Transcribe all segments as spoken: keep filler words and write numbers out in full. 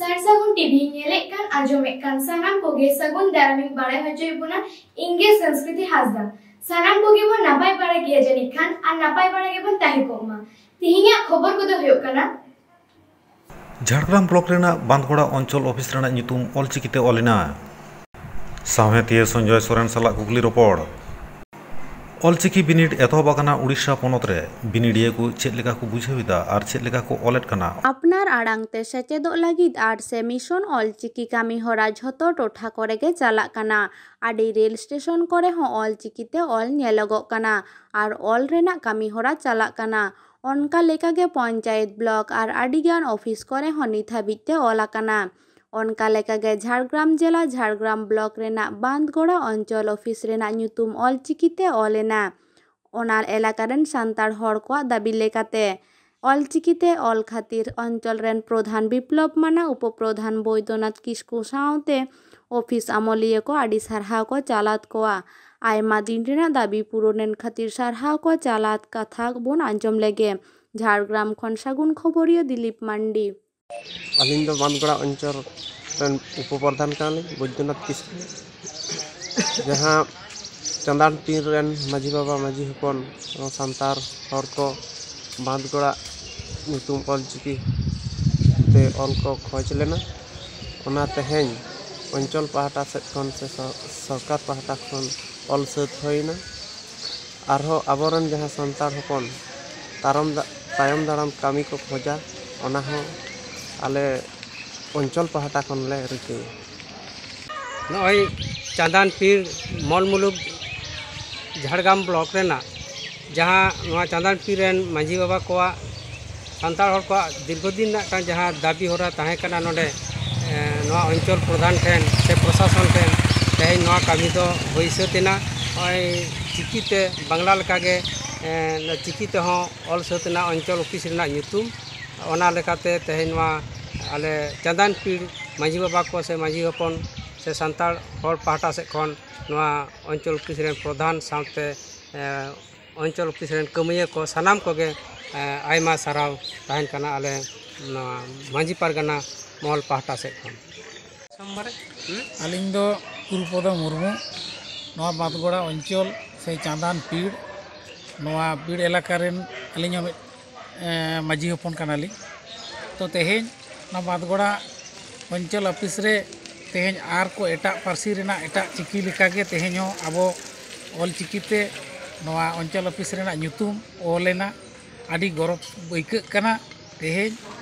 ᱥᱟᱨ ᱥᱟᱹᱜᱩᱱ ᱴᱤᱵᱷᱤ ᱧᱮᱞᱮᱫ ᱠᱟᱱ ᱟᱸᱡᱚᱢᱮᱫ ᱠᱟᱱ ᱥᱟᱱᱟᱢ ᱠᱚᱜᱮ ᱥᱟᱹᱜᱩᱱ ᱫᱟᱨᱟᱢᱤᱧ ᱵᱟᱲᱟᱭ ᱦᱚᱪᱚᱭᱮᱫ ᱵᱚᱱᱟ᱾ ᱤᱧ ᱜᱮ ᱥᱚᱝᱥᱠᱨᱤᱛᱤ ᱦᱟᱸᱥᱫᱟ᱾ ᱥᱟᱱᱟᱢ ᱠᱚᱜᱮ ᱵᱚᱱ ᱱᱟᱯᱟᱭ ᱵᱟᱲᱟ ᱜᱮᱭᱟ ᱡᱟᱹᱱᱤᱡ ᱠᱷᱟᱱ, ᱟᱨ ᱱᱟᱯᱟᱭ ᱵᱟᱲᱟ ᱜᱮᱵᱚᱱ ᱛᱟᱦᱮᱸ ᱠᱚᱜ ᱢᱟ᱾ ᱛᱮᱦᱮᱧᱟᱜ ᱠᱷᱚᱵᱚᱨ ᱠᱚᱫᱚ ᱦᱩᱭᱩᱜ ᱠᱟᱱᱟ, ᱡᱷᱟᱲᱜᱨᱟᱢ ᱵᱞᱚᱠ ᱨᱮᱱᱟᱜ ᱵᱟᱸᱫᱷᱜᱚᱲᱟ ᱚᱧᱪᱚᱞ ᱚᱯᱷᱤᱥ ᱨᱮᱱᱟᱜ ᱧᱩᱛᱩᱢ ᱚᱞᱪᱤᱠᱤᱛᱮ ᱚᱞ ᱮᱱᱟ᱾ ᱥᱟᱶᱦᱮᱫᱤᱭᱟᱹ ᱥᱚᱧᱡᱚᱭ ᱥᱚᱨᱮᱱ ᱥᱟᱞᱟᱜ ᱠᱩᱠᱞᱤ ᱨᱚᱯᱚᱲ᱾ ᱚᱞᱪᱤᱠᱤ ᱵᱤᱱᱤᱰ ᱮᱛᱚᱦᱚᱵ ᱟᱠᱟᱱᱟ ᱩᱲᱤᱥᱥᱟ ᱯᱚᱱᱚᱛ ᱨᱮ᱾ ᱵᱤᱱᱤᱰᱤᱭᱟᱹ ᱠᱚ ᱪᱮᱫ ᱞᱮᱠᱟ ᱠᱚ ᱵᱩᱡᱷᱟᱹᱣ ᱮᱫᱟ ᱟᱨ ᱪᱮᱫ ᱞᱮᱠᱟ ᱠᱚ ᱚᱞᱮᱫ ᱠᱟᱱᱟ? ᱟᱯᱱᱟᱨ ᱟᱲᱟᱝ ᱛᱮ ᱥᱮᱪᱮᱫᱚᱜ ᱞᱟᱹᱜᱤᱫ ᱟᱨ ᱥᱮ ᱢᱤᱥᱚᱱ ᱚᱞᱪᱤᱠᱤ ᱠᱟᱹᱢᱤ ᱦᱚᱨᱟ ᱡᱷᱚᱛᱚ ᱴᱚᱴᱷᱟ ᱠᱚᱨᱮ ᱜᱮ ᱪᱟᱞᱟᱜ ᱠᱟᱱᱟ᱾ ᱟᱹᱰᱤ ᱨᱮᱞ ᱥᱴᱮᱥᱚᱱ ᱠᱚᱨᱮ ᱦᱚᱸ ᱚᱞᱪᱤᱠᱤ ᱛᱮ ᱚᱞ ᱧᱮᱞᱚᱜᱚᱜ ᱠᱟᱱᱟ ᱟᱨ ᱚᱞ ᱨᱮᱱᱟᱜ ᱠᱟᱹᱢᱤ ᱦᱚᱨᱟ ᱪᱟᱞᱟᱜ ᱠᱟᱱᱟ᱾ ᱚᱱᱠᱟ ᱞᱮᱠᱟᱜᱮ ᱯᱚᱧᱪᱟᱭᱮᱛ ᱵᱞᱚᱠ ᱟᱨ ᱟᱹᱰᱤᱜᱟᱱ ᱚᱯᱷᱤᱥ ᱠᱚᱨᱮ ᱦᱚᱸ ᱱᱤᱛ ᱦᱟᱹᱵᱤᱡ ᱛᱮ ᱚᱞ ᱟᱠᱟᱱᱟ᱾ ᱚᱱᱠᱟ ᱞᱮᱠᱟᱜᱮ ᱡᱷᱟᱲᱜᱨᱟᱢ ᱡᱮᱞᱟ ᱡᱷᱟᱲᱜᱨᱟᱢ ᱵᱞᱚᱠ ᱨᱮᱱᱟᱜ ᱵᱟᱸᱫᱷᱜᱚᱲᱟ ᱚᱧᱪᱚᱞ ᱚᱯᱷᱤᱥ ᱨᱮᱱᱟᱜ ᱧᱩᱛᱩᱢ ᱚᱞᱪᱤᱠᱤ ᱛᱮ ᱚᱞ ᱮᱱᱟ᱾ ᱚᱱᱟ ᱮᱞᱟᱠᱟ ᱨᱮᱱ ᱥᱟᱱᱛᱟᱲ ᱦᱚᱲ ᱠᱚᱣᱟᱜ ᱫᱟᱹᱵᱤ ᱞᱮᱠᱟᱛᱮ, ᱚᱞᱪᱤᱠᱤ ᱛᱮ ᱚᱞ ᱠᱷᱟᱹᱛᱤᱨ ᱚᱧᱪᱚᱞ ᱨᱮᱱ ᱯᱨᱚᱫᱷᱟᱱ ᱵᱤᱯᱞᱚᱵ ᱢᱟᱱᱟ, ᱩᱯᱚ ᱯᱨᱚᱫᱷᱟᱱ ᱵᱳᱭᱫᱚᱱᱟᱛᱷ ᱠᱤᱥᱠᱩ ᱥᱟᱶᱛᱮ ᱚᱯᱷᱤᱥ ᱟᱢᱚᱞᱤᱭᱟᱹ ᱠᱚ ᱟᱹᱰᱤ ᱥᱟᱨᱦᱟᱣ ᱠᱚ ᱪᱟᱞᱟᱫ ᱠᱚᱣᱟ᱾ ᱟᱭᱢᱟ ᱫᱤᱱ ᱨᱮᱱᱟᱜ ᱫᱟᱹᱵᱤ ᱯᱩᱨᱚᱱ ᱮᱱ ᱠᱷᱟᱹᱛᱤᱨ ᱥᱟᱨᱦᱟᱣ ᱠᱚ ᱪᱟᱞᱟᱫ ᱠᱟᱛᱷᱟ ᱵᱚᱱ ᱟᱸᱡᱚᱢ ᱞᱮᱜᱮ᱾ ᱡᱷᱟᱲᱜᱨᱟᱢ ᱠᱷᱚᱱ ᱥᱟᱹᱜᱩᱱ ᱠᱷᱚᱵᱚᱨᱤᱭᱟᱹ ᱫᱤᱞᱤᱯ ᱢᱟᱱᱰᱤ᱾ ᱟᱹᱞᱤᱧ ᱫᱚ ᱵᱟᱸᱫᱷᱜᱚᱲᱟ ᱚᱧᱪᱚᱞ ᱨᱮᱱ ᱩᱯᱚᱯᱨᱚᱫᱷᱟᱱ ᱠᱟᱱᱟᱞᱤᱧ, ᱵᱳᱭᱫᱚᱱᱟᱛᱷ ᱠᱤᱥᱠᱩ᱾ ᱡᱟᱦᱟᱸ ᱪᱟᱸᱫᱟᱱ ᱯᱤᱲ ᱨᱮᱱ ᱢᱟᱹᱡᱷᱤ ᱵᱟᱵᱟ, ᱢᱟᱹᱡᱷᱤ ᱦᱚᱯᱚᱱ, ᱥᱟᱱᱛᱟᱲ ᱦᱚᱲ ᱠᱚ ᱵᱟᱸᱫᱷᱜᱚᱲᱟ ᱧᱩᱛᱩᱢ ᱚᱞᱪᱤᱠᱤ ᱛᱮ ᱚᱞ ᱠᱚ ᱠᱷᱚᱡᱽ ᱞᱮᱱᱟ, ᱚᱱᱟ ᱛᱮᱦᱮᱧ ᱚᱧᱪᱚᱞ ᱯᱟᱦᱴᱟ ᱥᱮᱫ ᱠᱷᱚᱱ ᱥᱮ ᱥᱚ-, ᱥᱚᱨᱠᱟᱨ ᱯᱟᱦᱴᱟ ᱠᱷᱚᱱ ᱚᱞ ᱥᱟᱹᱛ ᱦᱩᱭᱱᱟ᱾ ᱟᱨᱦᱚᱸ ᱟᱵᱚᱨᱮᱱ ᱡᱟᱦᱟᱸ ᱥᱟᱱᱛᱟᱲ ᱦᱚᱯᱚᱱ ᱛᱟᱨᱚᱢ ᱫᱟ-, ᱛᱟᱭᱚᱢ ᱫᱟᱨᱟᱢ ᱠᱟᱹᱢᱤ ᱠᱚ ᱠᱷᱚᱡᱟ, ᱚᱱᱟ ᱦᱚᱸ ᱟᱞᱮ ᱚᱧᱪᱚᱞ ᱯᱟᱦᱴᱟ ᱠᱷᱚᱱ ᱞᱮ ᱨᱤᱠᱟᱹᱭᱟ᱾ ᱱᱚᱜᱼᱚᱭ ᱪᱟᱸᱫᱟᱱ ᱯᱤᱲ ᱢᱚᱞ ᱢᱩᱞᱩᱠ ᱡᱷᱟᱲᱜᱨᱟᱢ ᱵᱞᱚᱠ ᱨᱮᱱᱟᱜ ᱡᱟᱦᱟᱸ ᱱᱚᱣᱟ ᱪᱟᱸᱫᱟᱱ ᱯᱤᱲ ᱨᱮᱱ ᱢᱟᱹᱡᱷᱤ ᱵᱟᱵᱟ ᱠᱚᱣᱟᱜ, ᱥᱟᱱᱛᱟᱲ ᱦᱚᱲ ᱠᱚᱣᱟᱜ ᱫᱤᱨᱜᱷᱚ ᱫᱤᱱ ᱨᱮᱱᱟᱜ ᱢᱤᱫᱴᱟᱝ ᱡᱟᱦᱟᱸ ᱫᱟᱹᱵᱤ ᱦᱚᱨᱟ ᱛᱟᱦᱮᱸ ᱠᱟᱱᱟ ᱱᱚᱰᱮ, ᱮ, ᱱᱚᱣᱟ ᱚᱧᱪᱚᱞ ᱯᱨᱚᱫᱷᱟᱱ ᱴᱷᱮᱱ ᱥᱮ ᱯᱨᱚᱥᱟᱥᱚᱱ ᱴᱷᱮᱱ, ᱛᱮᱦᱮᱧ ᱱᱚᱣᱟ ᱠᱟᱹᱢᱤ ᱫᱚ ᱦᱩᱭ ᱥᱟᱹᱛ ᱮᱱᱟ᱾ ᱱᱚᱜᱼᱚᱭ ᱪᱤᱠᱤ ᱛᱮ, ᱵᱟᱝᱞᱟ ᱞᱮᱠᱟᱜᱮ, ᱮ, ᱪᱤᱠᱤ ᱛᱮᱦᱚᱸ ᱚᱞ ᱥᱟᱹᱛ ᱮᱱᱟ ᱚᱧᱪᱚᱞ ᱚᱯᱷᱤᱥ ᱨᱮᱱᱟᱜ ᱧᱩᱛᱩᱢ᱾ ᱚᱱᱟ ᱞᱮᱠᱟᱛᱮ ᱛᱮᱦᱮᱧ ᱱᱚᱣᱟ ᱟᱞᱮ ᱪᱟᱸᱫᱟᱱ ᱯᱤᱲ ᱢᱟᱹᱡᱷᱤ ᱵᱟᱵᱟ ᱠᱚ ᱥᱮ ᱢᱟᱹᱡᱷᱤ ᱦᱚᱯᱚᱱ ᱥᱮ ᱥᱟᱱᱛᱟᱲ ᱦᱚᱲ ᱯᱟᱦᱴᱟ ᱥᱮᱫ ᱠᱷᱚᱱ ᱱᱚᱣᱟ ᱚᱧᱪᱚᱞ ᱚᱯᱷᱤᱥ ᱨᱮᱱ ᱯᱨᱚᱫᱷᱟᱱ ᱥᱟᱶᱛᱮ, ᱮ, ᱚᱧᱪᱚᱞ ᱚᱯᱷᱤᱥ ᱨᱮᱱ ᱠᱟᱹᱢᱤᱭᱟᱹ ᱠᱚ ᱥᱟᱱᱟᱢ ᱠᱚᱜᱮ, ᱮ, ᱟᱭᱢᱟ ᱥᱟᱨᱦᱟᱣ ᱛᱟᱦᱮᱱ ᱠᱟᱱᱟ ᱟᱞᱮ ᱱᱚᱣᱟ ᱢᱟᱹᱡᱷᱤ ᱯᱟᱨᱜᱟᱱᱟ ᱢᱚᱦᱚᱞ ᱯᱟᱦᱴᱟ ᱥᱮᱫ ᱠᱷᱚᱱ᱾ ᱟᱹᱞᱤᱧ ᱫᱚ ᱜᱩᱨᱩᱯᱚᱫᱚ ᱢᱩᱨᱢᱩ, ᱱᱚᱣᱟ ᱵᱟᱸᱫᱽᱜᱚᱲᱟ ᱚᱧᱪᱚᱞ ᱥᱮ ᱪᱟᱸᱫᱟᱱ ᱯᱤᱲ, ᱱᱚᱣᱟ ᱯᱤᱲ ᱮᱞᱟᱠᱟ ᱨᱮᱱ ᱟᱹᱞᱤᱧ ᱦᱚᱸ ᱢᱤᱫ, ᱮᱸ, ᱢᱟᱹᱡᱷᱤ ᱦᱚᱯᱚᱱ ᱠᱟᱱᱟᱞᱤᱧ᱾ ᱛᱚ ᱛᱮᱦᱮᱧ ᱱᱚᱣᱟ ᱵᱟᱸᱫᱽᱜᱚᱲᱟ ᱚᱧᱪᱚᱞ ᱚᱯᱷᱤᱥ ᱨᱮ ᱛᱮᱦᱮᱧ ᱟᱨ ᱠᱚ ᱮᱴᱟᱜ ᱯᱟᱹᱨᱥᱤ ᱨᱮᱱᱟᱜ ᱮᱴᱟᱜ ᱪᱤᱠᱤ ᱞᱮᱠᱟᱜᱮ ᱛᱮᱦᱮᱧ ᱦᱚᱸ ᱟᱵᱚ ᱚᱞ ᱪᱤᱠᱤ ᱛᱮ ᱱᱚᱣᱟ ᱚᱧᱪᱚᱞ ᱚᱯᱷᱤᱥ ᱨᱮᱱᱟᱜ ᱧᱩᱛᱩᱢ ᱚᱞ ᱮᱱᱟ᱾ ᱟᱹᱰᱤ ᱜᱚᱨᱚᱵᱽ ᱟᱹᱭᱠᱟᱹᱜ ᱠᱟᱱᱟ᱾ ᱛᱮᱦᱮᱧ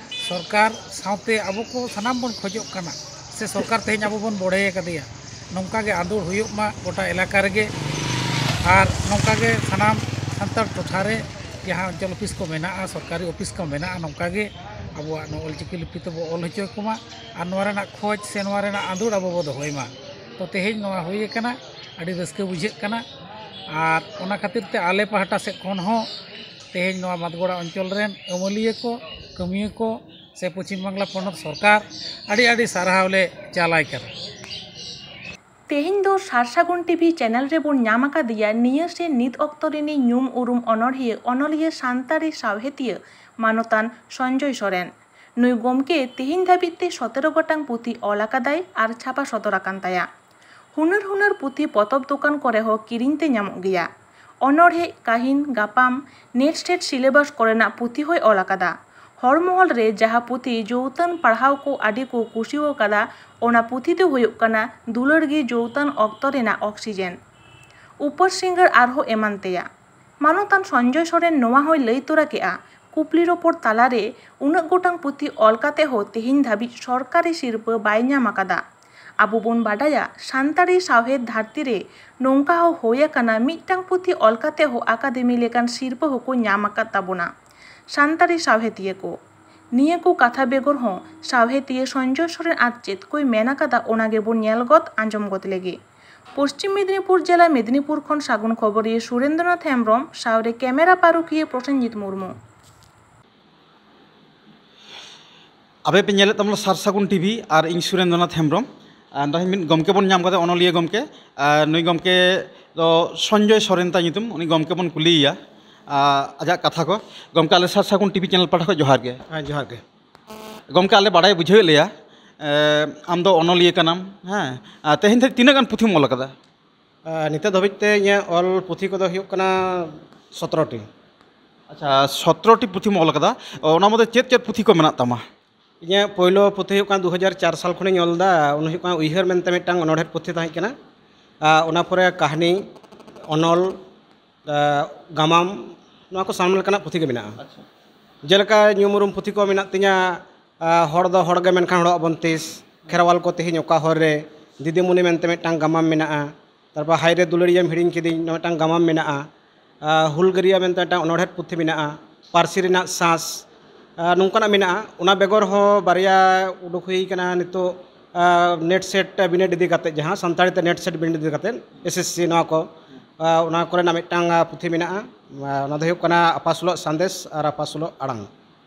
ᱥᱚᱨᱠᱟᱨ ᱥᱟᱶᱛᱮ ᱟᱵᱚ ᱠᱚ ᱥᱟᱱᱟᱢ ᱵᱚᱱ ᱠᱷᱚᱡᱚᱜ ᱠᱟᱱᱟ ᱥᱮ ᱥᱚᱨᱠᱟᱨ ᱛᱮᱦᱮᱧ ᱟᱵᱚ ᱵᱚᱱ ᱵᱚᱲᱦᱮ ᱟᱠᱟᱫᱮᱭᱟ, ᱱᱚᱝᱠᱟ ᱜᱮ ᱟᱸᱫᱳᱲ ᱦᱩᱭᱩᱜ ᱢᱟ ᱜᱚᱴᱟ ᱮᱞᱟᱠᱟ ᱨᱮᱜᱮ᱾ ᱟᱨ ᱱᱚᱝᱠᱟ ᱜᱮ ᱥᱟᱱᱟᱢ ᱥᱟᱱᱛᱟᱲ ᱴᱚᱴᱷᱟ ᱨᱮ ᱡᱟᱦᱟᱸ ᱚᱧᱪᱚᱞ ᱚᱯᱷᱤᱥ ᱠᱚ ᱢᱮᱱᱟᱜᱼᱟ, ᱥᱚᱨᱠᱟᱨᱤ ᱚᱯᱷᱤᱥ ᱠᱚ ᱢᱮᱱᱟᱜᱼᱟ, ᱱᱚᱝᱠᱟ ᱜᱮ ᱟᱵᱚᱣᱟᱜ ᱱᱚᱣᱟ ᱚᱞᱪᱤᱠᱤ ᱞᱤᱯᱤ ᱛᱮᱵᱚ ᱚᱞ ᱦᱚᱪᱚ ᱠᱚᱢᱟ ᱟᱨ ᱱᱚᱣᱟ ᱨᱮᱱᱟᱜ ᱠᱷᱚᱡᱽ ᱥᱮ ᱱᱚᱣᱟ ᱨᱮᱱᱟᱜ ᱟᱸᱫᱳᱲ ᱟᱵᱚ ᱵᱚ ᱫᱚᱦᱚᱭ ᱢᱟ᱾ ᱛᱚ ᱛᱮᱦᱮᱧ ᱱᱚᱣᱟ ᱦᱩᱭ ᱟᱠᱟᱱᱟ, ᱟᱹᱰᱤ ᱨᱟᱹᱥᱠᱟᱹ ᱵᱩᱡᱷᱟᱹᱜ ᱠᱟᱱᱟ᱾ ᱟᱨ ᱚᱱᱟ ᱠᱷᱟᱹᱛᱤᱨ ᱛᱮ ᱟᱞᱮ ᱯᱟᱦᱴᱟ ᱥᱮᱫ ᱠᱷᱚᱱ ᱦᱚᱸ ᱛᱮᱦᱮᱧ ᱱᱚᱣᱟ ᱵᱟᱸᱫᱽᱜᱚᱲᱟ ᱚᱧᱪᱚᱞ ᱨᱮᱱ ᱟᱹᱢᱟᱹᱞᱤᱭᱟᱹ ᱠᱚ, ᱠᱟᱹᱢᱤᱭᱟᱹ ᱠᱚ ᱥᱮ ᱯᱚᱪᱷᱤᱢ ᱵᱟᱝᱞᱟ ᱯᱚᱱᱚᱛ ᱥᱚᱨᱠᱟᱨ ᱟᱹᱰᱤ ᱟᱹᱰᱤ ᱥᱟᱨᱦᱟᱣ ᱞᱮ ᱪᱟᱞᱟᱭ ᱠᱟᱱᱟ᱾ ᱛᱮᱦᱮᱧ ᱫᱚ ᱥᱟᱨᱥᱟᱹᱜᱩᱱ ᱴᱤᱵᱷᱤ ᱪᱮᱱᱮᱞ ᱨᱮᱵᱚᱱ ᱧᱟᱢ ᱟᱠᱟᱫᱮᱭᱟ ᱱᱤᱭᱟᱹ ᱥᱮ ᱱᱤᱛ ᱚᱠᱛᱚ ᱨᱤᱱᱤᱡ ᱧᱩᱢ ᱩᱨᱩᱢ ᱚᱱᱚᱲᱦᱤᱭᱟᱹ ᱚᱱᱚᱞᱤᱭᱟᱹ ᱥᱟᱱᱛᱟᱲᱤ ᱥᱟᱶᱦᱮᱫᱤᱭᱟᱹ ᱢᱟᱱᱚᱛᱟᱱ ᱥᱚᱧᱡᱚᱭ ᱥᱚᱨᱮᱱ᱾ ᱱᱩᱭ ᱜᱚᱢᱠᱮ ᱛᱮᱦᱮᱧ ᱫᱷᱟᱹᱵᱤᱡ ᱛᱮ ᱥᱚᱛᱮᱨᱚ ᱜᱚᱴᱟᱝ ᱯᱩᱛᱷᱤ ᱚᱞ ᱟᱠᱟᱫᱟᱭ ᱟᱨ ᱪᱷᱟᱯᱟ ᱥᱚᱫᱚᱨ ᱟᱠᱟᱱ ᱛᱟᱭᱟ᱾ ᱦᱩᱱᱟᱹᱨ ᱦᱩᱱᱟᱹᱨ ᱯᱩᱛᱷᱤ ᱯᱚᱛᱚᱵ ᱫᱚᱠᱟᱱ ᱠᱚᱨᱮ ᱦᱚᱸ ᱠᱤᱨᱤᱧ ᱛᱮ ᱧᱟᱢᱚᱜ ᱜᱮᱭᱟ᱾ ᱚᱱᱚᱬᱦᱮ, ᱠᱟᱹᱦᱤᱱ, ᱜᱟᱯᱟᱢ, ᱱᱮᱴ ᱥᱮᱴ ᱥᱤᱞᱮᱵᱟᱥ ᱠᱚᱨᱮᱱᱟᱜ ᱯᱩᱛᱷᱤ ᱦᱚᱸᱭ ᱚᱞ ᱟᱠᱟᱫᱟ᱾ ᱦᱚᱲ ᱢᱚᱦᱚᱞ ᱨᱮ ᱡᱟᱦᱟᱸ ᱯᱩᱛᱷᱤ ᱡᱳᱣᱛᱟᱹᱱ ᱯᱟᱲᱦᱟᱣ ᱠᱚ ᱟᱹᱰᱤ ᱠᱚ ᱠᱩᱥᱤ ᱟᱠᱟᱫᱟ, ᱚᱱᱟ ᱯᱩᱛᱷᱤ ᱫᱚ ᱦᱩᱭᱩᱜ ᱠᱟᱱᱟ ᱫᱩᱞᱟᱹᱲ ᱜᱮ ᱡᱳᱣᱛᱟᱹᱱ ᱚᱠᱛᱚ ᱨᱮᱱᱟᱜ ᱚᱠᱥᱤᱡᱮᱱ᱾ ᱩᱯᱟᱹᱨ ᱥᱤᱸᱜᱟᱹᱲ ᱟᱨᱦᱚᱸ ᱮᱢᱟᱱ ᱛᱮᱭᱟᱜ᱾ ᱢᱟᱱᱚᱛᱟᱱ ᱥᱚᱧᱡᱚᱭ ᱥᱚᱨᱮᱱ ᱱᱚᱣᱟ ᱦᱚᱸᱭ ᱞᱟᱹᱭ ᱛᱚᱨᱟ ᱠᱮᱫᱼᱟ, ᱠᱩᱯᱞᱤ ᱨᱚᱯᱚᱲ ᱛᱟᱞᱟᱨᱮ ᱩᱱᱟᱹᱜ ᱜᱚᱴᱟᱝ ᱯᱩᱛᱷᱤ ᱚᱞ ᱠᱟᱛᱮ ᱦᱚᱸ ᱛᱮᱦᱮᱧ ᱫᱷᱟᱹᱵᱤᱡ ᱥᱚᱨᱠᱟᱨᱤ ᱥᱤᱨᱯᱟᱹ ᱵᱟᱭ ᱧᱟᱢ ᱟᱠᱟᱫᱟ᱾ ᱟᱵᱚ ᱵᱚᱱ ᱵᱟᱰᱟᱭᱟ, ᱥᱟᱱᱛᱟᱲᱤ ᱥᱟᱶᱦᱮᱫ ᱫᱷᱟᱹᱨᱛᱤ ᱨᱮ ᱱᱚᱝᱠᱟ ᱦᱚᱸ ᱦᱩᱭ ᱟᱠᱟᱱᱟ, ᱢᱤᱫᱴᱟᱝ ᱯᱩᱛᱷᱤ ᱚᱞ ᱠᱟᱛᱮ ᱦᱚᱸ ᱟᱠᱟᱫᱮᱢᱤ ᱞᱮᱠᱟᱱ ᱥᱤᱨᱯᱟᱹ ᱦᱚᱸᱠᱚ ᱧᱟᱢ ᱟᱠᱟᱫ ᱛᱟᱵᱚᱱᱟ ᱥᱟᱱᱛᱟᱲᱤ ᱥᱟᱶᱦᱮᱫᱤᱭᱟᱹ ᱠᱚ᱾ ᱱᱤᱭᱟᱹ ᱠᱚ ᱠᱟᱛᱷᱟ ᱵᱮᱜᱚᱨ ᱦᱚᱸ ᱥᱟᱶᱦᱮᱫᱤᱭᱟᱹ ᱥᱚᱧᱡᱚᱭ ᱥᱚᱨᱮᱱ ᱟᱨ ᱪᱮᱫ ᱠᱚᱭ ᱢᱮᱱ ᱟᱠᱟᱫᱟ, ᱚᱱᱟ ᱜᱮᱵᱚᱱ ᱧᱮᱞ ᱜᱚᱫ ᱟᱸᱡᱚᱢ ᱜᱚᱫ ᱞᱮᱜᱮ᱾ ᱯᱚᱥᱪᱤᱢ ᱢᱮᱫᱽᱱᱤᱯᱩᱨ ᱡᱮᱞᱟ ᱢᱮᱫᱽᱱᱤᱯᱩᱨ ᱠᱷᱚᱱ ᱥᱟᱹᱜᱩᱱ ᱠᱷᱚᱵᱚᱨᱤᱭᱟᱹ ᱥᱩᱨᱮᱱᱫᱨᱚᱱᱟᱛᱷ ᱦᱮᱢᱵᱽᱨᱚᱢ ᱥᱟᱶᱨᱮ ᱠᱮᱢᱮᱨᱟ ᱯᱟᱹᱨᱩᱠᱷᱤᱭᱟᱹ ᱯᱨᱚᱥᱮᱱᱡᱤᱛ ᱢᱩᱨᱢᱩ᱾ ᱟᱯᱮ ᱯᱮ ᱧᱮᱞᱮᱫ ᱛᱟᱵᱚᱱᱟ ᱥᱟᱨ ᱥᱟᱹᱜᱩᱱ ᱴᱤᱵᱷᱤ ᱟᱨ ᱤᱧ ᱥᱩᱨᱮᱱᱫᱨᱚᱱᱟᱛᱷ ᱦᱮᱢᱵᱽᱨᱚᱢ᱾ ᱟᱨ ᱱᱚᱰᱮ ᱢᱤᱫ ᱜᱚᱢᱠᱮ ᱵᱚᱱ ᱧᱟᱢ ᱠᱟᱫᱮ, ᱚᱱᱚᱞᱤᱭᱟᱹ ᱜᱚᱢᱠᱮ᱾ ᱟᱨ ᱱᱩᱭ ᱜᱚᱢᱠᱮ ᱫᱚ ᱥᱚᱧᱡᱚᱭ ᱥᱚᱨᱮᱱ ᱛᱟᱭ ᱧᱩᱛᱩᱢ᱾ ᱩᱱᱤ ᱜᱚᱢᱠᱮ ᱵᱚᱱ ᱠᱩᱞᱤᱭᱮᱭᱟ, ᱟᱨ ᱟᱡᱟᱜ ᱠᱟᱛᱷᱟ ᱠᱚ᱾ ᱜᱚᱢᱠᱮ, ᱟᱞᱮ ᱥᱟᱨ ᱥᱟᱹᱜᱩᱱ ᱴᱤᱵᱷᱤ ᱪᱮᱱᱮᱞ ᱯᱟᱦᱴᱟ ᱠᱷᱚᱱ ᱡᱚᱦᱟᱨ ᱜᱮ᱾ ᱦᱮᱸ, ᱡᱚᱦᱟᱨ ᱜᱮ᱾ ᱜᱚᱢᱠᱮ, ᱟᱞᱮ ᱵᱟᱲᱟᱭ ᱵᱩᱡᱷᱟᱹᱣᱮᱫ ᱞᱮᱭᱟ, ᱮ, ᱟᱢ ᱫᱚ ᱚᱱᱚᱞᱤᱭᱟᱹ ᱠᱟᱱᱟᱢ, ᱦᱮᱸ? ᱟᱨ ᱛᱮᱦᱮᱧ ᱫᱷᱟᱹᱵᱤᱡ ᱛᱤᱱᱟᱹᱜ ᱜᱟᱱ ᱯᱩᱛᱷᱤᱢ ᱚᱞ ᱟᱠᱟᱫᱟ? ᱟᱨ ᱱᱤᱛᱚᱜ ᱫᱷᱟᱹᱵᱤᱡ ᱛᱮ ᱤᱧᱟᱹᱜ ᱚᱞ ᱯᱩᱛᱷᱤ ᱠᱚᱫᱚ ᱦᱩᱭᱩᱜ ᱠᱟᱱᱟ ᱥᱚᱛᱨᱚ ᱴᱤ᱾ ᱟᱪᱪᱷᱟ, ᱥᱚᱛᱨᱚ ᱴᱤ ᱯᱩᱛᱷᱤᱢ ᱚᱞ ᱟᱠᱟᱫᱟ᱾ ᱚᱱᱟ ᱢᱩᱫᱽᱨᱮ ᱪᱮᱫ ᱪᱮᱫ ᱯᱩᱛᱷᱤ ᱠᱚ ᱢᱮᱱᱟᱜ ᱛᱟᱢᱟ? ᱤᱧᱟᱹᱜ ᱯᱳᱭᱞᱳ ᱯᱩᱛᱷᱤ ᱦᱩᱭᱩᱜ ᱠᱟᱱᱟ ᱫᱩ ᱦᱟᱡᱟᱨ ᱪᱟᱨ ᱥᱟᱞ ᱠᱷᱚᱱᱤᱧ ᱚᱞ ᱮᱫᱟ᱾ ᱚᱱᱟ ᱦᱩᱭᱩᱜ ᱠᱟᱱᱟ ᱩᱭᱦᱟᱹᱨ ᱢᱮᱱᱛᱮ ᱢᱤᱫᱴᱟᱝ ᱚᱱᱚᱬᱦᱮ ᱯᱩᱛᱷᱤ ᱛᱟᱦᱮᱸ ᱠᱟᱱᱟ᱾ ᱟᱨ ᱚᱱᱟ ᱯᱚᱨᱮ ᱠᱟᱹᱦᱱᱤ, ᱚᱱᱚᱞ, ᱟᱨ ᱜᱟᱢᱟᱢ, ᱱᱚᱣᱟ ᱠᱚ ᱥᱟᱱᱟᱢ ᱞᱮᱠᱟᱱᱟᱜ ᱯᱩᱛᱷᱤ ᱜᱮ ᱢᱮᱱᱟᱜᱼᱟ᱾ ᱟᱪᱪᱷᱟ᱾ ᱡᱮᱞᱮᱠᱟ ᱧᱩᱢ ᱩᱨᱩᱢ ᱯᱩᱛᱷᱤ ᱠᱚ ᱢᱮᱱᱟᱜ ᱛᱤᱧᱟᱹ, ᱟᱨ ᱦᱚᱲ ᱫᱚ ᱦᱚᱲ ᱜᱮ ᱢᱮᱱᱠᱷᱟᱱ ᱦᱚᱲᱚᱜ ᱟᱵᱚᱱ ᱛᱤᱥ, ᱠᱷᱮᱨᱣᱟᱞ ᱠᱚ ᱛᱮᱦᱮᱧ ᱚᱠᱟ ᱦᱚᱨ ᱨᱮ, ᱫᱤᱫᱤᱢᱩᱱᱤ ᱢᱮᱱᱛᱮ ᱢᱤᱫᱴᱟᱝ ᱜᱟᱢᱟᱢ ᱢᱮᱱᱟᱜᱼᱟ᱾ ᱛᱟᱨᱯᱚᱨ ᱦᱟᱭ ᱨᱮ ᱫᱩᱞᱟᱹᱲᱤᱭᱟᱹᱢ ᱦᱤᱲᱤᱧ ᱠᱤᱫᱤᱧ, ᱱᱚᱣᱟ ᱢᱤᱫᱴᱟᱝ ᱜᱟᱢᱟᱢ ᱢᱮᱱᱟᱜᱼᱟ᱾ ᱟᱨ ᱦᱩᱞᱜᱟᱹᱨᱤᱭᱟᱹ ᱢᱮᱱᱛᱮ ᱢᱤᱫᱴᱟᱝ ᱚᱱᱚᱬᱦᱮ ᱯᱩᱛᱷᱤ ᱢᱮᱱᱟᱜᱼᱟ, ᱯᱟᱹᱨᱥᱤ ᱨᱮᱱᱟᱜ ᱥᱟᱸᱥ, ᱟᱨ ᱱᱚᱝᱠᱟᱱᱟᱜ ᱢᱮᱱᱟᱜᱼᱟ᱾ ᱚᱱᱟ ᱵᱮᱜᱚᱨ ᱦᱚᱸ ᱵᱟᱨᱭᱟ ᱩᱰᱩᱠ ᱦᱩᱭ ᱠᱟᱱᱟ ᱱᱤᱛᱚᱜ, ᱟᱨ ᱱᱮᱴ ᱥᱮᱴ ᱵᱤᱱᱤᱰ ᱤᱫᱤ ᱠᱟᱛᱮ, ᱡᱟᱦᱟᱸ ᱥᱟᱱᱛᱟᱲᱤ ᱛᱮ ᱱᱮᱴ ᱥᱮᱴ ᱵᱤᱱᱤᱰ ᱤᱫᱤ ᱠᱟᱛᱮ, ᱮᱥ ᱮᱥ ᱥᱤ ᱱᱚᱣᱟ ᱠᱚ, ᱟᱨ ᱚᱱᱟ ᱠᱚᱨᱮᱱᱟᱜ ᱢᱤᱫᱴᱟᱝ, ᱟᱨ ᱯᱩᱛᱷᱤ ᱢᱮᱱᱟᱜᱼᱟ᱾ ᱟᱨ ᱚᱱᱟ ᱫᱚ ᱦᱩᱭᱩᱜ ᱠᱟᱱᱟ ᱟᱯᱟᱥᱩᱞᱚᱜ ᱥᱟᱸᱫᱮᱥ ᱟᱨ ᱟᱯᱟᱥᱩᱞᱚᱜ ᱟᱲᱟᱝ᱾